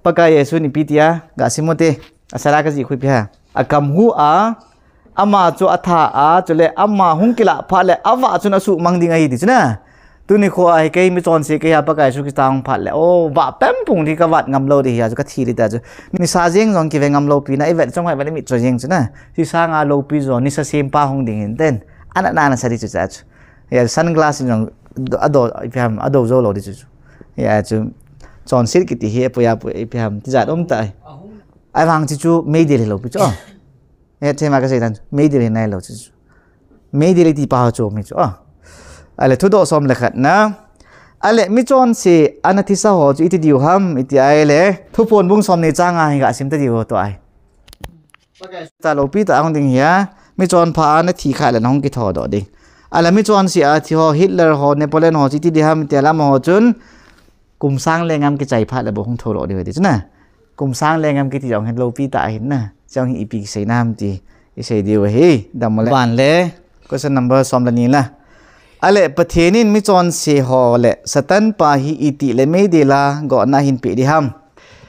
Pakai Jesu in ipi tia, ga sim u te, asara kajih khu ipi ham. Akam hu a, ama chu atha a, chule ama hung kilah phat le, avah chun asuhmang ding ahi ti chu na. Tuni kho a hi kei michonse kei a Pakai Jesu Christa hung phat le, o, vah pempung di kavat ngam lou di hi a chu kathi di ta chu. Nisa jeng jong kive ngam lou pi na, ivet jong ivet le mitcho jeng chu na. Hisanga loupi jong nisa sempa hung ding hin ten. Ana na na sa di chu cha chu. Ya, sunglass jong ado, ipi ham, ado jou lou di chu chu. Ya chu. Chonset kiti hi, apu ya pu, ipi ham, tijat um ta ai. Ahivang chu chu, meidil hilou pi chu. Oh. He, thema kasei tan, meidil hi nailou chu chu. Meidil iti pa ho chu mi chu. Oh. Ale thudoh som le khatna. Ale michonse ana thisa ho chu iti diu ham, iti ahile. Thuphon bung somni changa hi ga sim ta diu ho to ai. Ta loupi ta hung ding hi a, michonpha ana thi kha le nahung kitho doh ding. Ale michonse a thi ho, Hitler ho, Napoleon ho, chu iti di ham, tia lama ho chun, kum sang le ngam kichai phat le bou hung tho lou diu ahi ti chu na. Kum sang le ngam kiti jong hin loupi ta ahin na. Chong hi ipi kisei nam ti, isei diu ahi, dam mo le. Ban le, question number som le ni la. Ale, Pathen in michonse ho le Satan pa hi iti le meidil a gotna ahin pe di ham.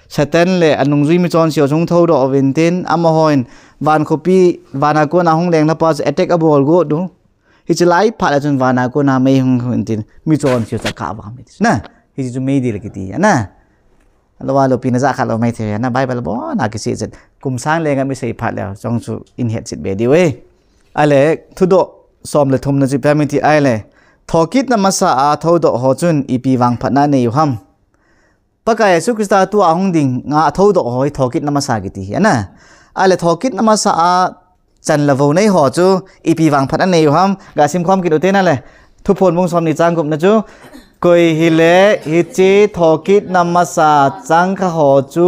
Satan le anungjui michonse ho chu hung tho doh uvin tin, amahon van khopi, vana kona hung leng lapa chu attack abol got u. Hiche lai phat le chun vana kona mei hung hung tin, michonse chu akah vang mi ti chu na. Hiche chu meidil kiti ahi na. Alou, alou pi na ja kha lou mai thei na, Bible bon a kisei chet. Kum sang le ngam isei phat le, chong chu ihin hetchet be diu e. Ale, thudoh som le thumna chu ipi ham iti ahile. Thokitna masa a thoudoh ho chun ipi vangphatna anei u ham. Pakai Jesu Christa tua hung ding a thoudoh ho hi thokitna masa kiti hi ahi na. Ale thokitna masa a chan le vo nei ho chu ipi vangphat anei u ham, ga sim khom kit u te na le. Thuphon bung somni chang gupna chu. Koi hile hiche thokitna masa chang kha ho chu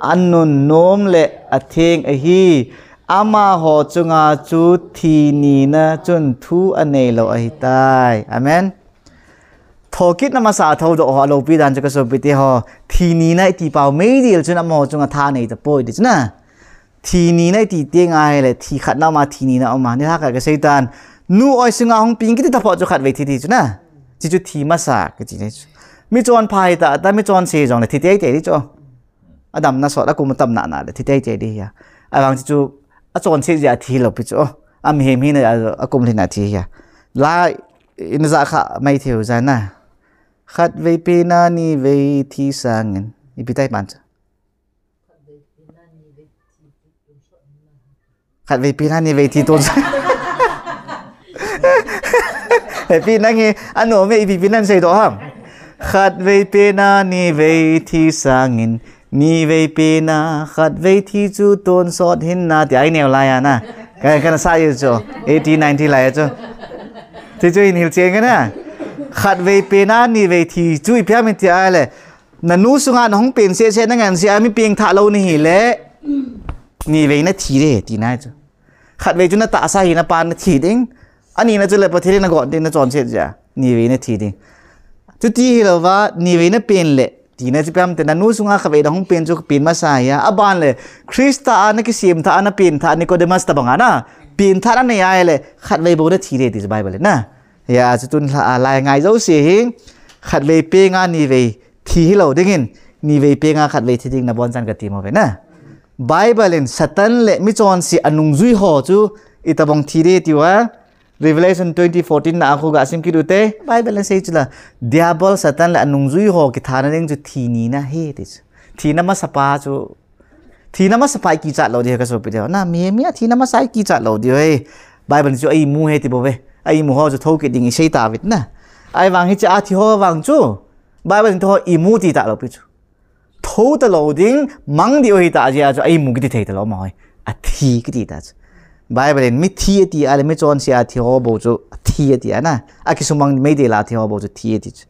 anunnom le atheng ahi. Amaho chunga chu thi nina chun thu anei lou ahitai. Amen. Thokitna masa thoudoh ho, aloupi dan chu ka sopi te ho. Thi nina iti pau meidil chun amaho chunga tha nei tapoi ti chu na. Thi nina iti teng ahile, thi khatna uma, thi nina uma. Nilhah khat ka seitan. Nu oi sunga hung peng kiti tapou chu khatvei thi ti chu na. Chi chu thi masa kiti chu. Michonpha hita, ta michonse jong le thi teitei di chu. Adamna sot, akum atam nana le thi teitei di hi a. Ahivang chu, achonset jeh a thi lou pi chu. Amihem hina a, akum lhin a thi hi a. Lai, ina ja kha mai thei u jeh a na. Khatvei pen a nivei thi sangin. Ipi tai pan chu. Khatvei pen a nivei thi tonsot. Hepi nang hi, anom e, ipi pen a nasei doh ham. Khatvei pen a nivei thi sangin, nivei pen a khatvei thi chu tonsot hih in, tia ineo lai a na. Ka, kana sa u chu, eighty, ninety lai a chu. Ti chu in hilchen ka na. Khatvei pen a nivei thi chu ipi ham iti ahile. Nanu sunga nahung pen sese, nangan se a mi pengthah lou nahi le. Nivei nathi de, tina chu. Khatvei chu natahsa hi napan nathi ding. Anina chu le Pathen in nagot ding nachonset jeh a. Nivei nathi ding. Chuti hilouva, nivei napen le. Tina chu ipi ham iti, nanu sunga khatvei nahung pen chu pen masa hi a. Aban le, Christa a nakisem thah a napen thah Nicodemus tabang a na. Pen thah nanei ahile, khatvei bou nathi de ti chu Bible in na. Hia chu tun lha a lai ngai jouse hi, khatvei peng a nivei thi hilou dingin, nivei peng a khatvei thi ding nabon chan kati mo ve na. Bible in Satan le michonse anungjui ho chu itobang thi de tiu a. Revelation twenty fourteen na a khu ga sim kit u te. Bible in asei chu la. Diabol, Satan le anungjui ho kithana ding chu thi nina ahi ti chu. Thina masapa chu. Thina masapa i kichat lou di hi ka sopi te ho. Na, mi, mi a thina masa i kichat lou di hi. Bible in chu a imu ahi ti bou ve. A imu ho chu thou kit ding isei tauvin na. Ahivang hiche a thi ho vang chu. Bible in thou imu ti talou pi chu. Thou talou ding, mang diu hita jeh a chu, a imu kiti thei talou ma hoi. Athi kiti ta chu. Bible in mithi ati a le michonse a thi ho bou chu, athi ati a na. Akisumang meidil a thi ho bou chu, thi ati chu.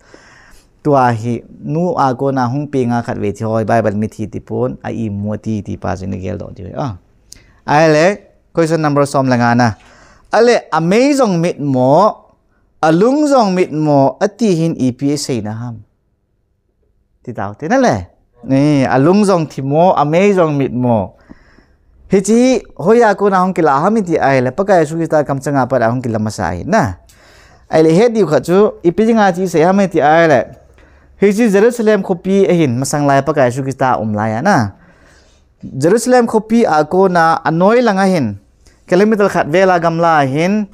Tua hi, nu a kona hung peng a khatvei thi ho, Bible mithi ti pon, a imu ati ti pa chu ina gel doh diu hi. Ah. Ahile, question number som le nga na. Ale, amei jong mit mo, Alung jong mitmo ati hin ipi asei na ham. Ti tau te na le. Ni, alung jong thimo, amei jong mitmo. Hichi, hoiya kona hung kila ham iti ahile, Pakai Jesu Christa kamchanga pat a hung kila masa ahi na. Ahile, he diu khat chu, ipi dinga chi sei ham iti ahile. Hichi Jerusalem khopi ahin, masang lai Pakai Jesu Christa um lai a na. Jerusalem khopi a kona anoi langa hin, kilometer khat vela gamla hin,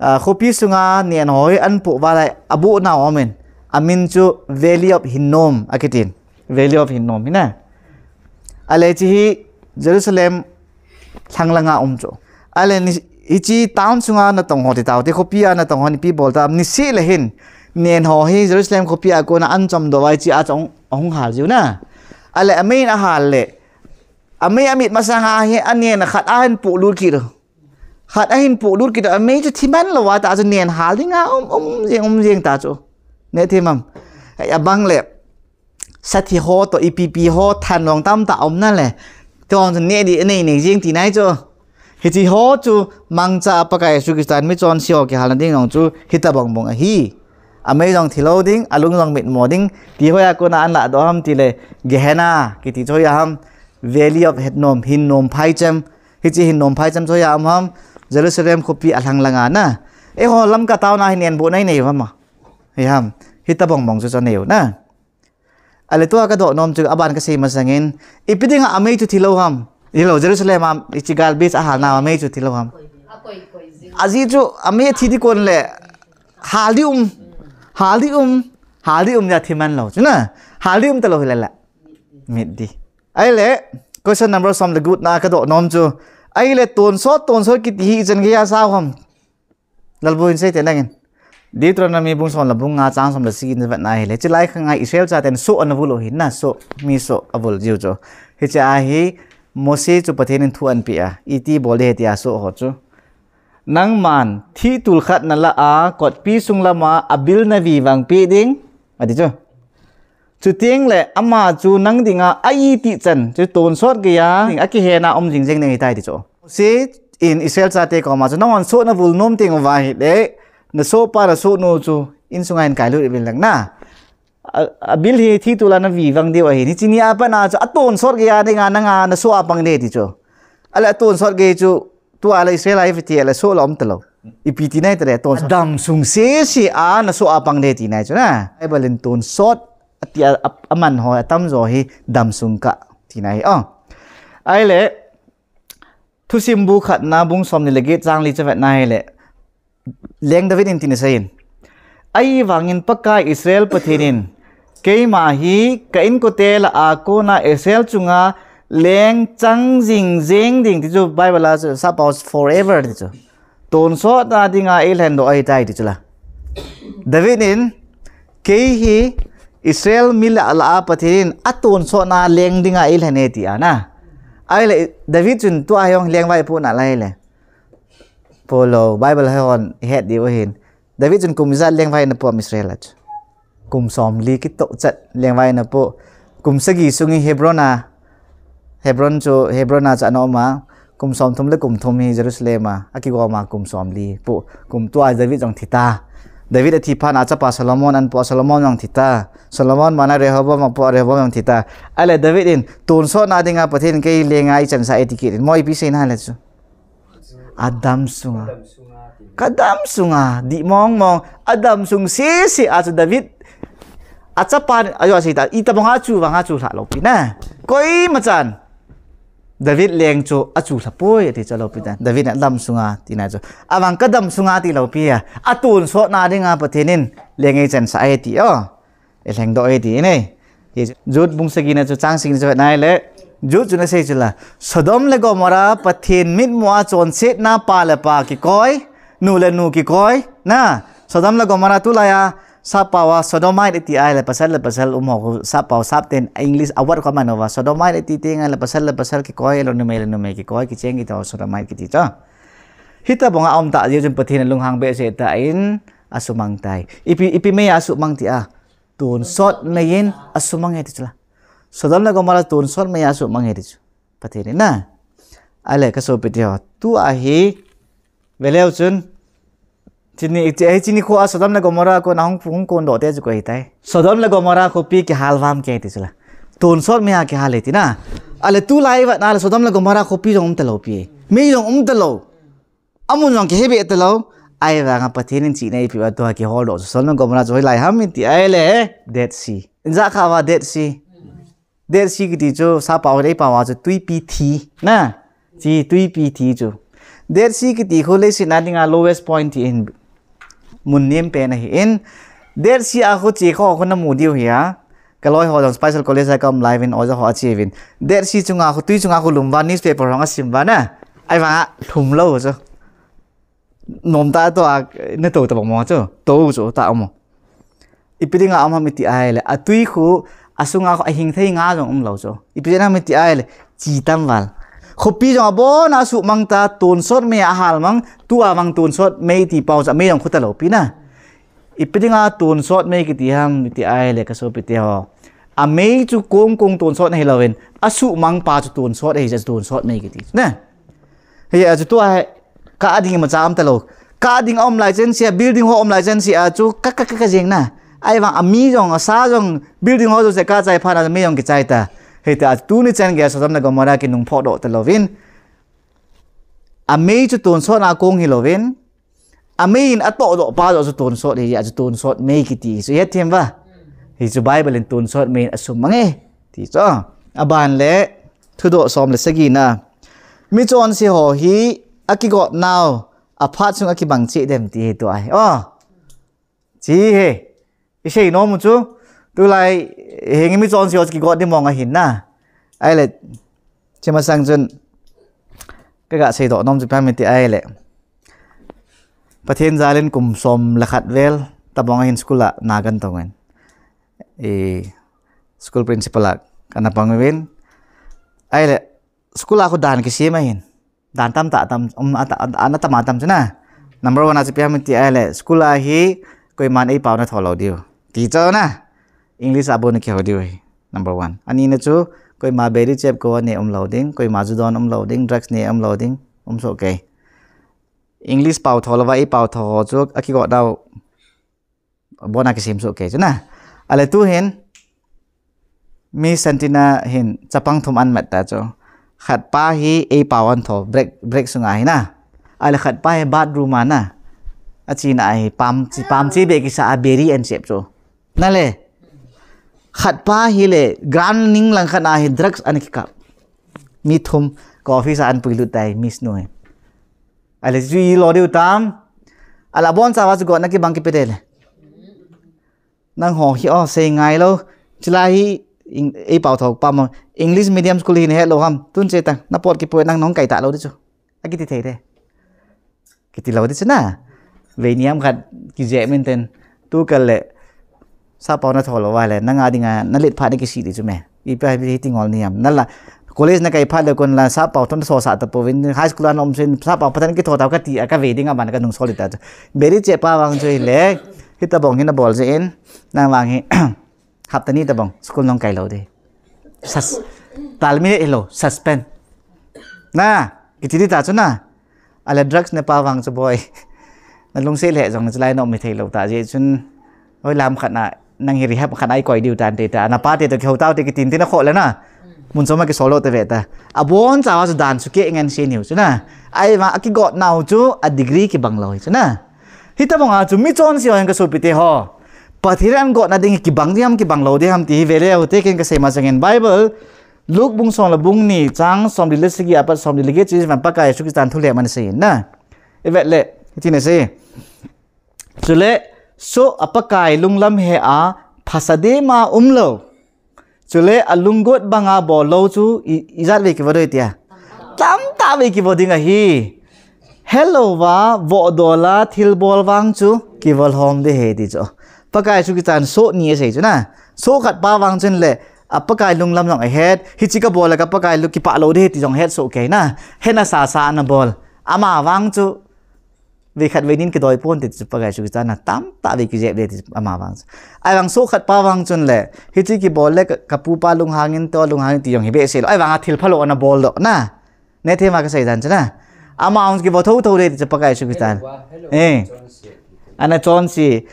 ah, khopi sunga nen ho hi anpoh val a aboh nau aum in, amin chu Valley of Hinnom akitin. Valley of Hinnom hi na. Ahile chi hi Jerusalem lhang langa um chu. Ahile ni, hichi town sunga natong ho ti tau te, khopi a natong ho ni ipi bol tam, nisih le hin, nen ho hi Jerusalem khopi a kona anchom doh vai chi a chu ahung, ahung hal jiu na. Ahile amei in ahal le, amei amit masanga hi anen khat ahin polut kit u. Khat ahin polut kit u, amei chu thiman lou a ta chu nen hal dinga um, um jeng, um jeng ta chu. Ne thim am. Ahile abang le, sathi ho toh ipi ipi ho thanlong tamtah um na le. Tong chu ne di, nei nei jeng ti nai chu. Hichi ho chu mangcha Pakai Jesu Christa in michonse ho kihalna ding jong chu hitobang bang ahi. Amei jong thilou ding, alung jong mitmo ding, ti hoiya kona anla doh ham ti le, Gehenna kiti chu hoiya ham, Valley of Hinnom, Hinnom phaichem. Hichi Hinnom phaichem chu hoiya um ham, Jerusalem khopi alhang langa na. Eiho Lamka town a hin nen boh nai nei u ham a. Hi ham, hitobang bang chu chu nei u na. Ahile tua kadoh nom chu aban kasei masangin, ipi dinga amei chu thilou ham. Hilou, Jerusalem a, hichi gal beach ahal na amei chu thilou ham. Ajeh chu amei thi di kon le, hal di um, hal di um, hal di um ja thiman lou chu na. Hal di um talou hile la. Mit di. Ahile, question number som le gup na kadoh nom chu. Ahile tonsot, tonsot kiti hi ichan geiya sao ham. Lalboi in sei te nangin. Deuteronomy bung som le bung nga chang som le sagi in vet na hile. Chilai khang a Israel chaten soh ana vul u hi na, soh, mi soh avul jiu chu. Hichi a hi Mose chu Pathen in thu anpeh a, iti bol ding tia soh ho chu. Nangman thih tul khat nalah a, kotpi sung lama abil navi vangpeh ding, ati chu. Chuteng le ama chu nang dinga a-itih chan, chu tonsot geiya, akihena um jing jeng ding ahitai ti chu. Mose in Israel chate koma chu, nanghon soh navul nom teng uva ahile, nasohpa nasohnu chu insunga hin kailut uvin lang na. A, abil hi thih tula navi vang diu ahin, hiche nia pat a chu atonsot geiya dinga nanga nasoh a pang ding ti chu. Ahile atonsot gei chu, tua le Israel a ivet le soh la um talou. Ipi ti nai tale tonsot. Adam sung sese a nasoh a pang ding ti nai chu na. Bible in tonsot ati a, a, aman ho atamjo hi damsung kah ti nai. Oh. Ahile, Thusim bu khatna bung somni le get chang li chu vet na hile. Leng David in tin asei in. Ahivangin Pakai Israel Pathen in, keima hi ka inkote lah a kona Israel chunga leng chang jing jeng ding ti chu Bible a chu sap a forever ti chu. Tonsot na dinga eilhen doh ahitai ti chu la. David in, kei hi Israel mi lah, lah a Pathen in atonsot na leng dinga eilhen e ti ana. Ahile David chun tua hi hung leng vai pu na lai le. Polo, Bible hi hon het diu ahin. David chun kum ijat lengvai ana pu am Israel a chu. Kum somli kitoh chat lengvai ana pu. Kum sagi sung hi Hebron a, Hebron chu, Hebron a chu ana um a. Kum somthum le kum thum hi Jerusalem a, akigom a kum somli pu. Kum tua David jong thi ta. David athi phat a achapa Solomon ana pu, Solomon jong thi ta. Solomon mana Rehoboam apu, Rehoboam jong thi ta. Ahile David in, tonsot na dinga Pathen in kei lenga eichansah e ti kit in. Mo ipi seina le chu. Adam sunga. Ka dam sunga, dih mong mong, adam sung sese a chu David, achapa, ajo asei ta, itobang a chu vang a chu lha lou pi na. Koima chan. David leng chu achu lha poi, ati chu lou pi ta. David in adam sunga, ti na chu. Avang ka dam sunga ti lou pi a. Atonsot na dinga Pathen in leng eichansah e ti o. Eilheng doh e ti ne. Jude bung sagi na chu chang sagi na chu vet na hile. Jude chun asei chu la. Sodom le Gomorrah Pathen mitmu a chonsetna pa le pa kikoi, nu le nu kikoi. Na, Sodom le Gomorrah tulai a, sap pao a Sodomite iti ahile pasal le pasal um ho, sap pao sap ten English a word ko man uva. Sodomite iti teng le pasal le pasal kikoi, le numei le numei kikoi, kicheng kiti ho Sodomite kiti chu. Hitobang a um ta jeh chun Pathen alunghang behseh tan asumang tai. Ipi, ipi mei a asumang ti a. Tonsot mei in asumang e ti chu la. Sodom le Gomorrah tonsot mei a asumang e ti chu. Pathen in na. Ahile ka sopi teho. Tua hi. Veleu chun. Chini, chi, eh, chini kho a Sodom le Gomorrah kona hung, hung kondoh te chu koi tai. Sodom le Gomorrah khopi kihal vam kei ti chu la. Tonsot mei a kihal e ti na. Ale tulai vat na le Sodom le Gomorrah khopi jong um talou pi. Mei jong um talou. Amun jong kihei be talou. Ahivanga Pathen in chihna eipeh uva tua kiholdoh chu Sodom le Gomorrah chu hoilai ham iti ahile Dead Sea. Ijat khat uva Dead Sea. Dead Sea kiti chu, sapao, eipao a chu twipi thi, na? Chi twipi thi chu. Dead Sea kiti khu leiset a dinga lowest point ti hin mun nem pen ahi in. Dead Sea a khu chi kho khu namu diu hi a. Ka loi ho jong Special College a ka um lai uvin, oja ho a chi uvin. Dead Sea chunga khu, tui chunga khu lum uva, newspaper ho a sim uva na. Ahivanga lhum lou chu. Nom ta to a, na to ta bang mo chu. To chu ta mo. Ipi dinga um ham iti ahile, atui khu, asunga khu ahing thei nga jong um lou chu. Ipi dinga um iti ahile, chi tam val. Khopi jong abon a suhmang ta, tonsot mei a hal mang, tua mang tonsot mei ti pao chu, mei jong khu talou pi na. Ipi dinga tonsot mei kiti ham iti ahile, ka sopi te ho. Amei chu kong kong tonsot ahi louvin, asuhmang pa chu tonsot ahi, chu tonsot mei kiti. Na? Hei, a chu tua hi, kah ding imacha um talou. Kah ding a um lai chen sia, building ho um lai chen sia chu, ka, ka, ka, ka jeng na. Ahivang ami jong, asa jong, building ho jong se kah chai phat na, mi jong kichai ta. Hei ta, tuni chan gei a Sodom le Gomorrah kinung phodoh talouvin. Amei chu tonsot na kong hi louvin. Amei in atohdoh pa joh chu tonsot hi, a chu tonsot mei kiti. Chu het them va. Hi chu Bible in tonsot mei in asum mange. Ti chu. Aban le, thudoh som le sagi na. Michonse ho hi akigot nau, aphat sung akibang cheh dem ti hi tua hi. Oh. Chi hi. Isei nom u chu. Tulai, henge michonse ho chu kigot di mong ahin na. Ahile, chi masang chun. Ka ga seidoh nom chu ipi ham iti ahile. Pathen jal in kum som le khat vel, tabang ahin school a na kan tong in. I school principal a kana pang uvin. Ahile, school a khu dan kisem ahin. Dan tam ta tam, um, a ta, a, a, na tam a tam chu na. Number one a chu ipi ham iti ahile, school a hi koiman eipao na tho lou diu. Ti chu na. English a bon kihou diu hi. Number one. Ani na chu, koima beri chep ko ne um lou ding, koima ju don um lou ding, drugs ne um lou ding, um soh kei. English pao tho louva, eipao tho ho chu, akigot dau. Bon a kisem soh kei chu na. Ale tu hin, mi santina hin, chapang thum an mat ta chu. Khat pa hi, eipao an tho, break, break sunga hi na. Ale khat pa hi, bathroom a na. Achena hi, pam, chi, pam chi be kisa a beri an chep chu. Na le. Khat pa hi le, ground ning lang khat a hi, drugs an kikap. Mi thum, ka office a an puilut tai, miss nu hi. Ale chu ilo diu tam. Ala bon chawa chu gotna kibang kipe de le. Nangho hi o sei ngai lou. Chulai hi eng-, eipao tho pa mo. English medium school hi nahet lou ham. Tun che tang. Na pot kipoi nang nong kai ta lou di chu. Akiti thei de. Kiti lou di chu na. Vei niam khat kijep min ten. Tu kal le. Sappao na tho lou va le, nanga dinga, na let phat na kisih di chu me. Ipi hi ti ngol niam. Na la, college na kai phat le kon la, sappao thon so sa ta pouvin, high school a na um sen, sappao phat na kitho ta kati, a kave dinga ban ka nung sol di ta chu. Beri che pa vang chu hi le, hitabang hi na bol je in, nang vang hi, hapta ni tabang, school nong kai lou di. Sus-, tal mi le lou, suspend. Na, kiti di ta chu na. Ale drugs ne pa vang chu boi. Na lungset le jong na chulai na um thei lou ta je chun. Hoi lam khat na, nang hi rehab khat na i koi diu tan te ta. Na pa te to kihou tau te kitin te na kho le na. Mun chom a kisol lou te ve ta. Abon chawa chu dan chu ke ngen se niu chu na. Ahivang akigot nau chu a degree kibang lou hi chu na. Hitabang a chu michonse ho hin ka sopi te ho. Pathen in gotna ding hi kibang di ham, kibang lou di ham ti hi ve le u te ken ka sei ma chang in Bible. Luke bung som le bung ni chang som li le sagi apat som li le get chu van Pakai Jesu Christan thu le man sei na. I vet le, hiti na sei. Chule, so a Pakai lunglam he a, phasa dema um lou. Chule, a lunggot banga bol lou chu, i, ijat vei kivo doi tia. Tamtah vei kivo ding ahi. Helou va, voh dol a, thilbol vang chu, kivo lhom di he ti chu. Pakai Jesu Christan so ni asei chu na. So khat pa vang chun le, a Pakai lunglam jong ahet, hichi kabol le ka Pakai lung kipah lou di he ti jong het so kei na. Hena sa sa na bol. Ama vang chu, vei khat vei nin kidoi pon ti chu Pakai Jesu Christan a tamtah vei kijep le ti ama vang chu. Ahivang so khat pa vang chun le, hichi kibol le ka, ka pupa lunghang in to lunghang in ti jong hi behseh lou. Ahivang a thil phalou ana bol doh na. Ne thema ka sei dan chu na. Ama vang chu kivo thotho le ti chu Pakai Jesu Christan. Eh. Ana chonse,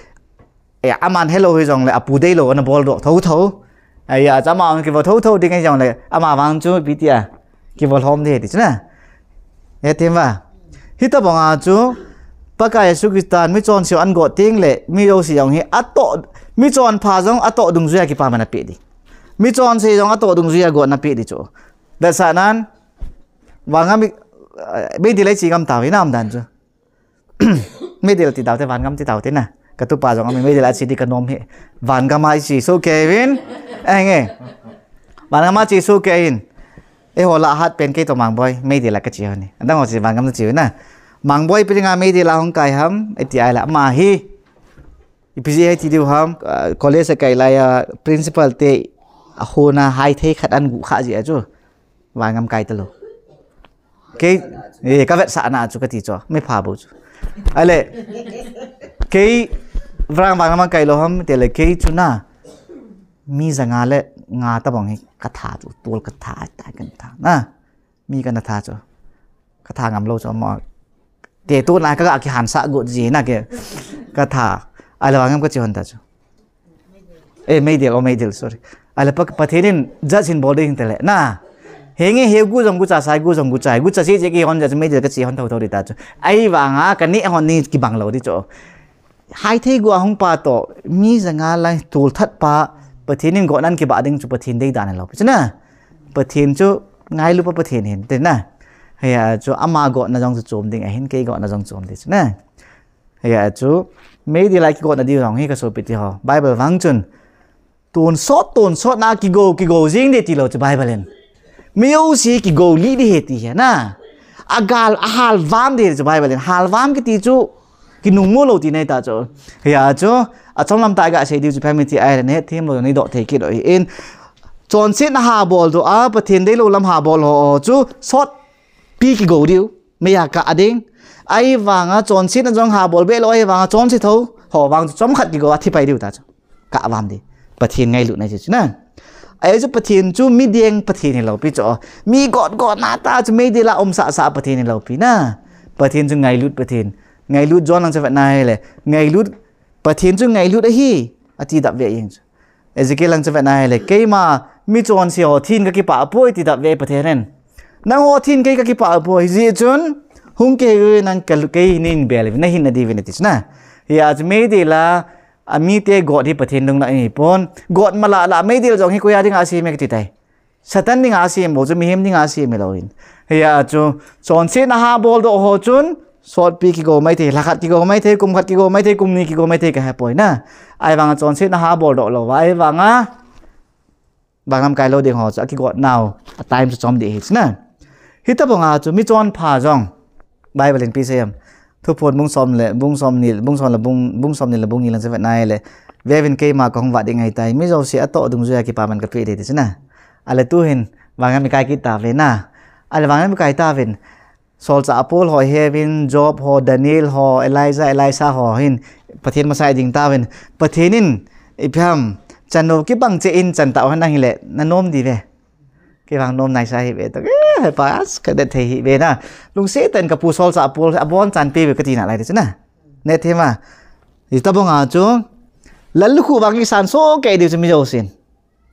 eh, aman helou hijongle, apu deilou, ana boldoh thotho. Ahi a, chu ama kivol thotho ding hijongle, ama vang chu ipi tia, kivol lhom ding ti chu na. Hethem uva. Hitobang a chu, Pakai Jesu Christan, michonse agot tengle, mi jouse jong hi, atoh, michonpha jong atoh dungjuia kipaman apeh ding. Michonse jong atoh dungjuia gotna apeh ding chu. Vetsahnan, vangam, eh, meidil a iche ngam tauve, nam dan chu. Meidil ti taute, vangam ti taute na. Katupa jong ami meidil a che ding kanom hi. Vangam a iche sohkei uvin. Eh, nge. Vangam a che sohkei in. Eiho lah a hat pen kei toh Mangboi, meidil a kache hon hi. Adang ho chu vangam a che uvin na. Mangboi ipi dinga meidil a hung kai ham, iti ahile ama hi. Ipi jeh ham iti diu ham, ah, college a kai laiya principal te ahona haithei khat ahin guh kha jeh a chu. Vangam kai talou. Kei, eh, kavetsahna chu kati chu, mipha bou chu. Ahile, kei, vang, vangam a kai lou ham, tile kei chu na, mi janga le nga tobang hi katha chu, tol katha, tai katha, na, mi kana tha chu. Katha ngam lou chu, mo, te tu na ka, ka kihansah got ji na ke, katha, ahile vangam kache hon ta chu. Eh, meidil, oh, meidil, sorry. Ahile Pa-, Pathen in judge hin bol ding tile. Na. Henge, he gu jong gucha, sai gu jong gucha, gucha se che kihon judge meidil kache hon thotho ding ta chu. Ahivanga, kaneh hon ni kibang lou ding chu. Haithei gu a hung pa toh, mi janga lai tol that pa, Pathen in gotna kibah ding chu Pathen deidan lou. Chu na. Pathen chu ngailut pa Pathen ahin, ti na. Hia chu ama gotna jong chu chom ding ahin, kei gotna jong chom ding chu na. Hia chu, meidil a kigotna diu jong hi kasopi teho. Bible vang chun, tonsot, tonsot na kigo, kigo jing ding tilou chu Bible in. Mi jouse kigo lih ding ahi ti hi na. Agal, ahalvam ding chu Bible in. Halvam kiti chu, kinungmo lou tina ahi ta chu. Hia chu, achomlam tah a gasei diu chu ipi ham iti ahile, nahethem lou, neidoh thei kit u ahin. Chonsetna habol doh a, Pathen deilou lam habol ho, ho chu, sotpi kigo diu. Meiya kah ding. Ahivanga chonsetna jong habol be lou, ahivanga chonse tho ho vang chu chomkhat kigo a thi pai diu ta chu. Kah vam ding. Pathen ngailutna chu chu na. Ahi chu Pathen chu mideng Pathen hilou pi chu. Mi got got na ta chu meidil a um sah sah Pathen hilou pi na. Pathen chu ngailut Pathen. Ngailut John lang chu vet na ahile. Ngailut, Pathen chu ngailut ahi. Ati dap ve jeng chu. Ezekiel lang chu vet na ahile, keima michonse ho thin kakipah poi ti dap ve Pathen in. Nangho thin kei kakipah poi, hijeh chun, hung kihei uvin nang ka, kei neibel uvin, nahin nadiuvin ati chu na. Hia chu meidil a, amite got hi Pathen lungna ahi pon. Got malah lah, meidil jong hi koiya dinga asem e kati tai. Satan dinga asem bou chu, mihem dinga asem hilou in. Hia chu, chonsetna habol doh ho chun, sotpi kigo maithei, lha khat kigo maithei, kum khat kigo maithei, kum ni kigo maithei kahe poi na. Ahivanga chonsetna habol doh lou va, ahivanga vangam kai lou ding ho chu akigot nau, a time chu chom ding ahi chu na. Hitobang a chu michonpha jong, Bible in ipi asei em. Thuphon bung som le, bung som ni, bung som le, bung, bung som ni le, bung ni lang chu vet na ahile. Veuvin keima kahung vah ding ahitai. Mi jouse atoh dungjuia kipaman kapeh ding ti chu na. Ahile tuhin, vangam ikai kit tauve na. Ahile vangam ikai tauvin. Solchah Paul ho iheuvin, Job ho, Daniel ho, Elijah, Elisha ho hin, Pathen masang iding tauvin. Pathen in, ipi ham, chan lou kibang cheh in chan tau hen nang hile, nanom ding ve. Kei vang nom naisa hi ve toh, eh, he pa, as, kadet thei hi ve na. Lungset tah in kapu Solchah Paul, abonchan pe ve kati nalai ding chu na. Nahethem a. Hitobang a chu, lallukhuh vang isan sohkei diu chu mi jousen.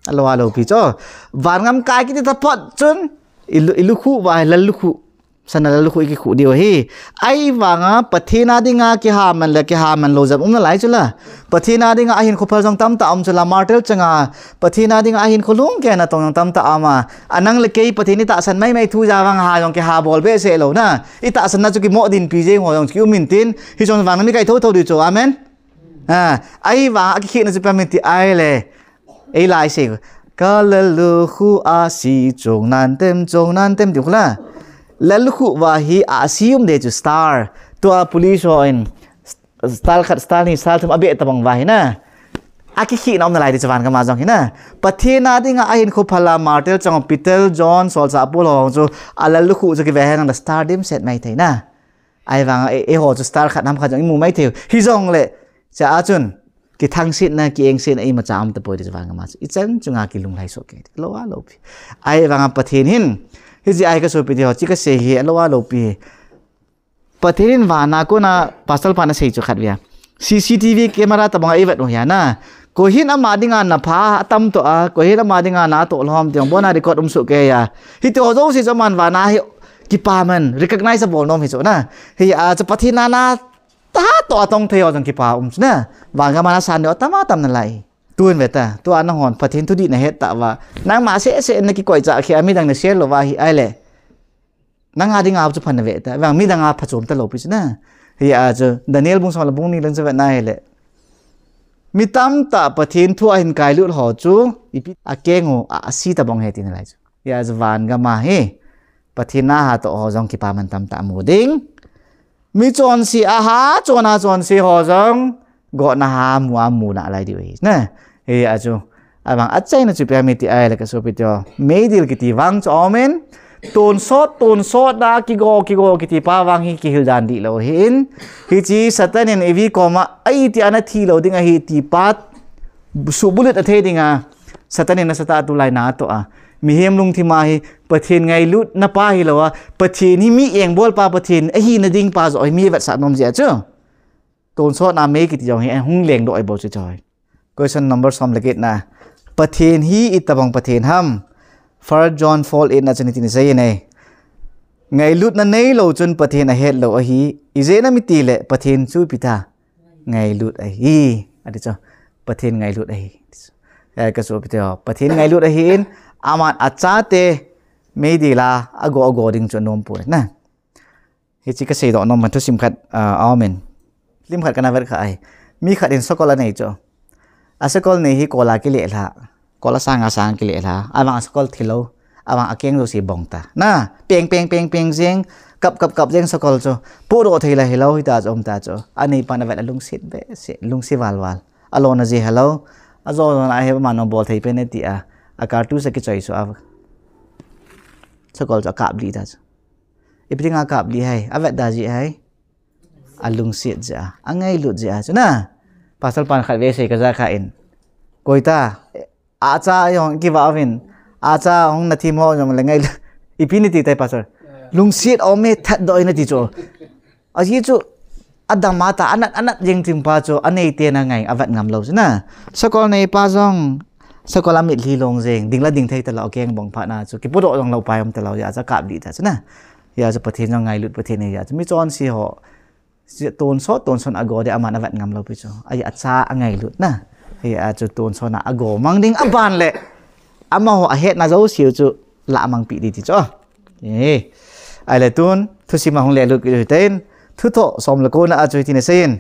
Alou, alou pi chu. Vangam kai kiti taphot chun, ilu-, ilukhuh uva hi lallukhuh. Sana lallukhuh ikikhuh diu ahi. Ahivanga Pathen a dinga kihaman le kihaman lou jep um nalai chu la. Pathen a dinga ahinkho phal jong tamtah um chu la, martyr changa. Pathen a dinga ahinkho lungkei natong jong tamtah um a. Anang le kei Pathen itahsan maimai thu ja vang ha jong kihabol behseh lou na. Itahsanna chu kimoh dinpi jeng ho jong chu kium intin. Hichun vangam ikai thotho diu chu. Amen. A, ahivanga akikhehna chu ipi ham iti ahile. Eilai sei. Ka lallukhuh ahsi chong nan tem, chong nan tem ti khu la. Lallukhuh uva hi ahsi um ding chu star. Tua police ho in star khat, star ni, star thum abeh tabang uva hi na. Akikhehna um nalai ding chu vangam a jong hi na. Pathen a dinga ahinkho phal a martyr chang Peter, John, Solchah Paul ho chu alallukhuh chu kive henlang star dimset maithei na. Ahivanga, e, eiho chu star khat ham khat jong imu maithei u. Hijongle, chua chun, kithangsetna, kiengsetna imacha um tapoi ti chu vangam a chu. Ichan chunga kilunglhai sohkei. Alou, alou pi. Ahivanga Pathen hin, hijeh a hi kasopi teho, chu kasei hi, alou, alou pi. Pathen in vana kona, pastor pan asei chu khatvei a. C C T V camera tabang a i vet u hi a na. Koi hin ama dinga na pha atam to a, koi hin ama dinga na to lhom tiang bona record um su ke ya. Hiti ho jouse chu aman vana hi kipa man, recognize a bol nom hi chu na. Hi a chu Pathen na na ta to atong thei ho jong kipa um chu na. Van gam a na san deu atam atam na lai. Tun ve ta, tua na hon Pathen thudih na het ta va. Nangma seh seh na kikoi cha khi a midang na share lou va hi ai le. Nang a dinga chu phan ve ta, vang midang a phachom ta lou pi chu na. Hi a chu, Daniel bung som le bung ni lang chu ve na hi le. Mi tamtah Pathen thu a hin kailut ho chu, ipi a keng u a, a si tabang he ti na lai chu. Hi a chu van gam a hi. Pathen na ha to ho jong kipa man tamtah mu ding. Mi chonse a ha, chon a chonse ho jong, gotna ha mu a mu na lai diu hi. Na, hi a chu. Abang achaina chu pia mi ti ai le ka sopi teu. Meidil kiti vang chu amen. Tonsot, tonsot na kigo, kigo kiti pa vang hi kihil dan dih lou hin. Hichi Satan in Evi koma, ai ti ana thi lou ding ahi ti pa. Subulut a thei ding a. Satan in a Satan tu lai na to a. Mihem lungthim a hi Pathen ngailut na pa hi lou a. Pathen hi mi engbol pa Pathen ahi na ding pa jo hi mi vet sa nom jia chu. Tonsot na mei kiti jong hi hung leng doh ai bol chu choi. Question number som le get na. Pathen hi itabang Pathen ham. First John four eight na chun hitin asei e. Ngailut na nei lou chun Pathen ahet lou ahi. Ijeh inem itile Pathen chu ipi ta. Ngailut ahi. Ati chu. Pathen ngailut ahi. Eh, ka sopi teu. Pathen ngailut ahi in. Aman achate. Meidil a. Ago ago ding chu nom poi na. Hichi ka seidoh nom man thusim khat, ah, amen. Lim khat kana vet kha ai. Mi khat in sakol anei chu. A sakol nei hi kol a kile lha. Kol a sang a sang kile lha. Avang a sakol thi lou. Avang a keng jouse bong ta. Na, peng, peng, peng, peng jeng. Kap, kap, kap jeng sakol chu. Podoh thei la hi lou hi ta chu, um ta chu. Anei pan avet alungset be, se, lungset val val. Alona je hello. Ajo na he ma no bol thei pen e ti a. A kartu sa kichoi chu a. Sakol chu akap lih ta chu. Ipi dinga kap lih hai, avet da ji hai. Alungset jeh a, angailut jeh a, chu na. Pastor pan khat ve sei ka ja kha in. Koi ta, acha hong kiva vin. Acha hong na thim ho jong le ngai. Ipi ni ti tai pastor. Lungset om e that doh na ti chu. Aji chu, adam a ta, anat, anat jeng chim pa chu, anei te na ngai, avet ngam lou chu na. Sakol nei pa jong, sakol a mitlhi long jeng, ding la ding thei ta lou, keng bong pha na chu, kipodoh jong lou pa om ta lou, ya cha kap lih ta chu na. Ya chu Pathen jong ngailut Pathen e, ya chu mi chonse ho. Si tonsot, tonsot ago de aman avet ngam lou pi chu. Ai acha angailut na. Ai a chu tonsot na ago mang ding aban le. Amaho ahet na jouse chu la mang pi di ti chu. Eh. Ai le tun, thusim a hung le lut ki ten. Thu tho som le ko na a chu hitin asei in.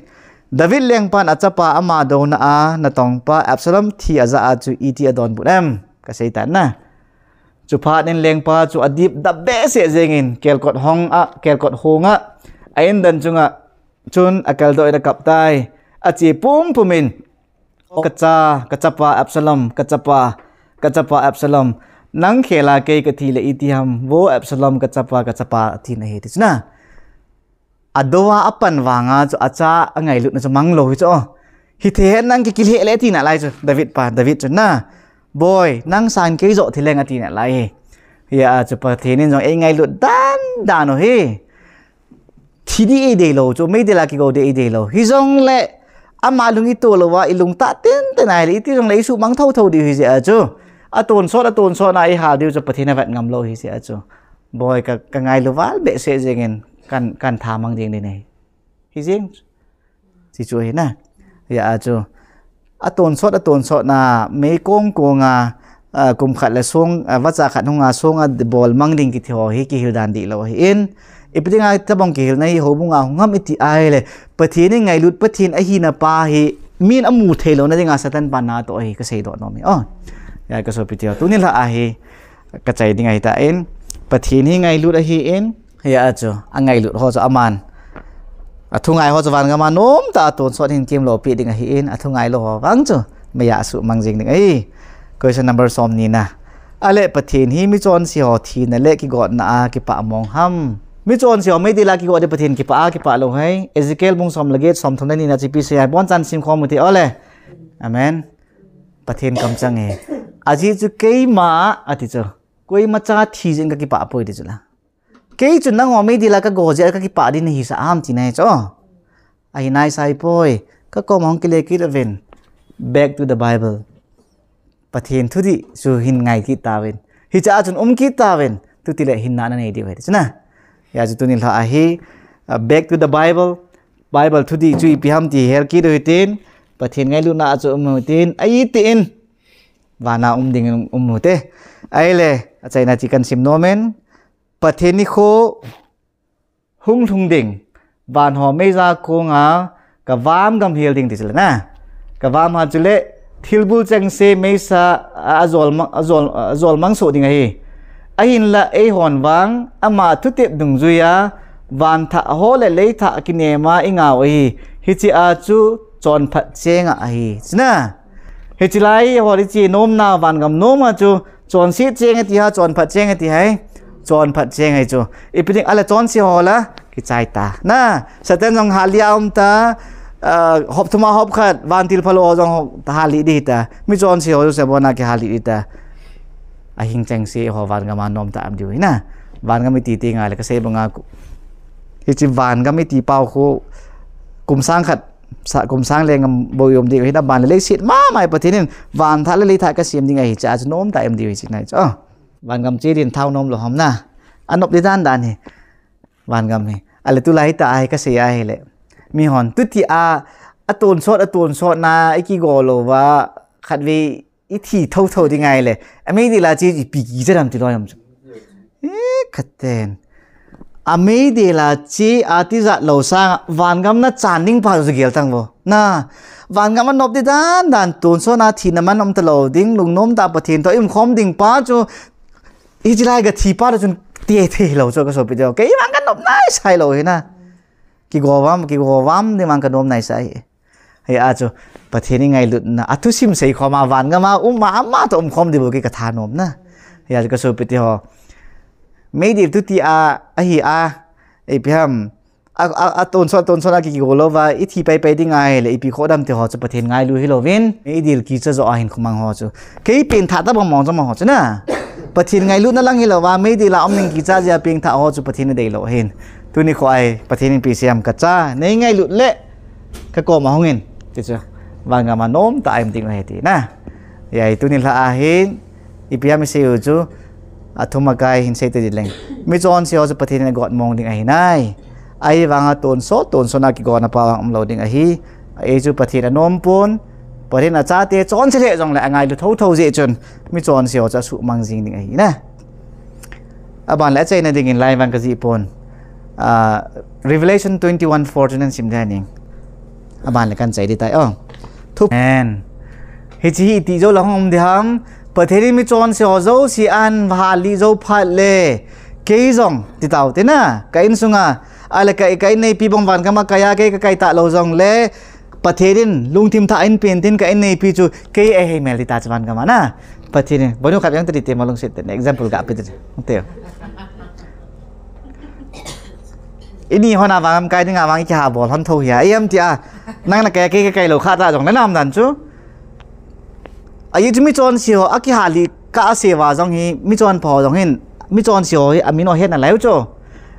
David lengpan achapa ama dona a natong pa Absalom thi aja a chu iti adonbut em. Ka sei tan na. Chuphat in lengpa chu adip dap behseh jeng in, kelkot hong a, kelkot hong a, a indan chunga chun akaldoh in akap tai. Ache pumpum in, ka cha, ka chapa Absalom, ka chapa, ka chapa Absalom, nang khel a kei kathi le iti ham, vo Absalom, ka chapa, ka chapa, atin ahi ti chu na. Adou a apan vanga chu acha angailutna chu mang lou hi chu. Hithei hen nang kikilheh le tina lai chu David pa, David chu na. Boi, nang san kei joh thi leng atina lai hi. Hia chu Pathen in jong ei ngailut dan dan u hi. Thi di ei dei lou chu, meidil a kigo di ei dei lou. Hijongle ama lung ito lou a, ilung tah tenten ahile, iti jongle isuhmang thotho diu hi jeh a chu. Atonsot, atonsot na ihal diu chu Pathen avet ngam lou hi jeh a chu. Boi ka, ka ngailu val behseh jeng in kan, kan tha mang ding ding ahi. Hi jeng. Ti chu hi na. Hia chu. Atonsot, atonsot na meikong kong a, a, kum khat le song, a, vacha khat hung a song a bol mang ding kiti ho hi kihil dan dih lou ahi in. Ipi dinga tabang kihilna hi houbung a hung ham iti ahile. Pathen in ngailut Pathen ahina pa hi min amu thei louna dinga Satan pa na toh ahi ka seidoh nom hi. Oh. Hia ka sopi teu. Tuni la ahi. Ka chai ding ahi tan, Pathen hi ngailut ahi in, hia chu, angailut ho chu aman. Athungai ho chu van gam a nom tah a tonsot hin kimlou pi ding ahi in, athungai lou ho vang chu, meiya asuhmang jing ding ahi. Question number som ni na. Ale Pathen hi michonse ho thina le kigotna a kipah mong ham. Michonse ho meidil a kigot di Pathen kipah a kipah lou hai. Ezekiel bung som le get som thum le ni na chu ipi asei ham. Abonchan sim khom u hite ole. Amen. Pathen kamchang e. Ajeh chu keima, ati chu. Koima cha thi jeh in kakipah poi ti chu la. Kei chu nangho meidil a kago jeh a kakipah ding nahisah ham tina hi chu. Ahi naisai poi. Ka koma hung kile kit uvin. Back to the Bible. Pathen thudih chu hin ngai kit tauvin. Hiche a chun um kit tauvin. Tuti le hinna nanei diu ahi. Chuna. Hijeh chun tuni lha ahi. Uh, back to the Bible. Bible thudih chu ipi ham ti hel kit u hitin. Pathen ngailutna a chu um u hitin. Ahi tin. Vana um ding um u te. Ahile. Achaina chu kan sim nom in. Pathen nikho hung lhung ding. Van ho meija konga ka vam gam hel ding ti chule na. Ka vam ha chule thilbul chengse meisa a, a jol mang, a jol, a jol mang soh ding ahi. Ahinla eihon vang ama thutep dungjuia van thah ho le lei thah kinema i ngau ahi. Hiche a chu chonphat chenga ahi. Chuna. Hiche lai ho hiche nomna vangam noma chu chonse cheng ati ha, chonphat cheng ati hai. Chonphat cheng ahi chu. Ipi ding ala chonse ho la kichai ta. Na, Satan jong hali a um ta, ah, hop thum a hop khat, vantil phalo jong hop ta hali di ta. Mi chonse ho se bona kihali di ta. Ahing chengse ho vangam a nom ta am diu hi na. Vangam iti ti ngai le kasei banga ku. Hiche vangam iti pau khu kum sang khat sa kum sang lengam bou i um ding ahi na, van le leiset mama hi Pathen in van thah le lei thah kasem ding ahi, hiche a chu nom ta em diu hiche na chu. Oh. Vangam che din thao nom lou ham na. Anop di dan dan hi. Vangam hi. Ale tulai ta ahi kasei ahile. Mihon tuti a, atonsot, atonsot na, i kigo lou va, khatvei i thi thotho ding ahile. Ameidil a che ipi kicha dam ti loi ham chu. Eh, khaten. Ameidil a che ati jat lou sanga, vangam na chan ding pa chu gel tang vo. Na, vangam a nop di dan dan, tonsot na thina man um ta lou ding, lungnom ta Pathen toh i um khom ding pa chu, hiche lai ga thi pa toh chun ti thei lou chu ka sopi te. Kei vang ka nop naisai lou hi na. Kigo vam, kigo vam ding vang ka nom naisai hi. Hijeh a chu Pathen i ngailutna, athusim sei khom a vangam a um a, ama toh um khom di bou kei ka thanom na. Hijeh a chu ka sopi te ho. Meidil tuti a, ahi a, ipi ham, a, a, atonsot, tonsot a kikigo lou va, i thi pai pai ding ahile, ipi khodam ti ho chu Pathen ngailu hilouvin, meidil kicha jo a hin khomang ho chu. Kei pengthah ta bang mong jong ho chu na. Pathen ngailutna lang hilou va, meidil a um ning kicha jeh a pengthah ho chu Pathen in deilou ahin. Tuni kho ahi, Pathen in ipi seiyam kacha, nei ngailut le, ka koma hung in, ti chu. Vangam a nom ta a i um ding u ahi ti na. Hijeh a tuni lha ahin, ipi ham i sei u chu, athum akai hin sei te di leng. Mi chonse ho chu Pathen in agot mong ding ahi nai. Ahivanga tonsot, tonsot na kigo na pa vang um lou ding ahi. Ahi chu Pathen anom pon, Pathen achate chonse le jongle angailu thotho jeh chun, mi chonse ho chu asuhmang jing ding ahi na. Aban le achaina dingin lai vang ka jih pon. Ah, Revelation twenty-one four chu nan sim ding ahi. Aban le kan chai di tai. Oh. Thup. Amen. Hiche hi iti jou la hung um di ham. Pathen in mi chonse ho jouse ahin hal lih jou phat le. Kei jong ti tau te na. Ka insunga. Ale ka, ka inneipi bang vangam a kai a kei ka kai ta lou jongle. Pathen in lungthim thah in pen tin ka inneipi chu kei a hei mel di ta chu vangam a na. Pathen in, bonu khat yang tadi te ma lungset te, example ga pe te. Te. Ini hona vangam kai dinga vang i kiha bol hon tho hia. Iam tia, nang na kai kei kai lou kha ta jong le nam dan chu. Ahi chu mi chonse ho, akiha lih ka ase va jong hi, mi chonpha ho jong hin, mi chonse ho hi, amin o hetna lai u chu.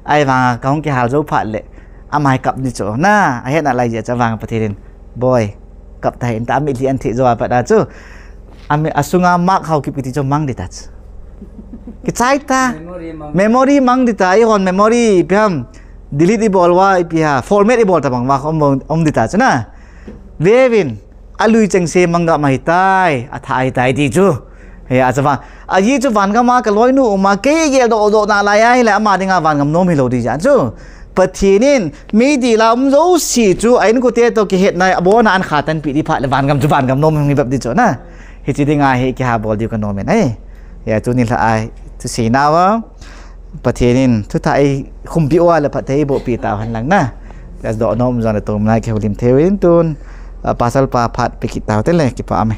Ahivanga, ka hung kihal jou phat le, ama hi kap di chu. Na, ahetna lai jeh chu vang Pathen in, boi, kap tahih in ta, amitlhi an theh jou a pat a chu. Ami, asunga Mark Haokip kiti chu mang di ta chu. Kichai ta. Memory mang. Memory mang di ta, eihon memory, ipi ham, delete i bol uva, ipi ham, format i bol ta bang uva, um, um di ta chu na. Vevin, alui chengse mang gam ahi tai, athah ahi tai ti chu. He, acha vang. Ahi chu vangam a ka loinu um a, kei geldoh doh na lai ahile, ama dinga vangam nom hilou di jeh chu. Pathen in, meidil a um jouse chu, a inkote toh kihetna, abona an kha tanpeh di phat le vangam chu vangam nom hung hi bep di chu na. Hiche dinga hi kiha bol diu ka nom in ahi. Hia tuni lha a, thusei nauva. Pathen in, thutah ei khumpi uva le phatthei eiboh peh tau hen lang na. Ka doh nom jong le tum nai kihoulim thei uvin tun, ah, pasal pa phat pe kit tau te le kipa ume.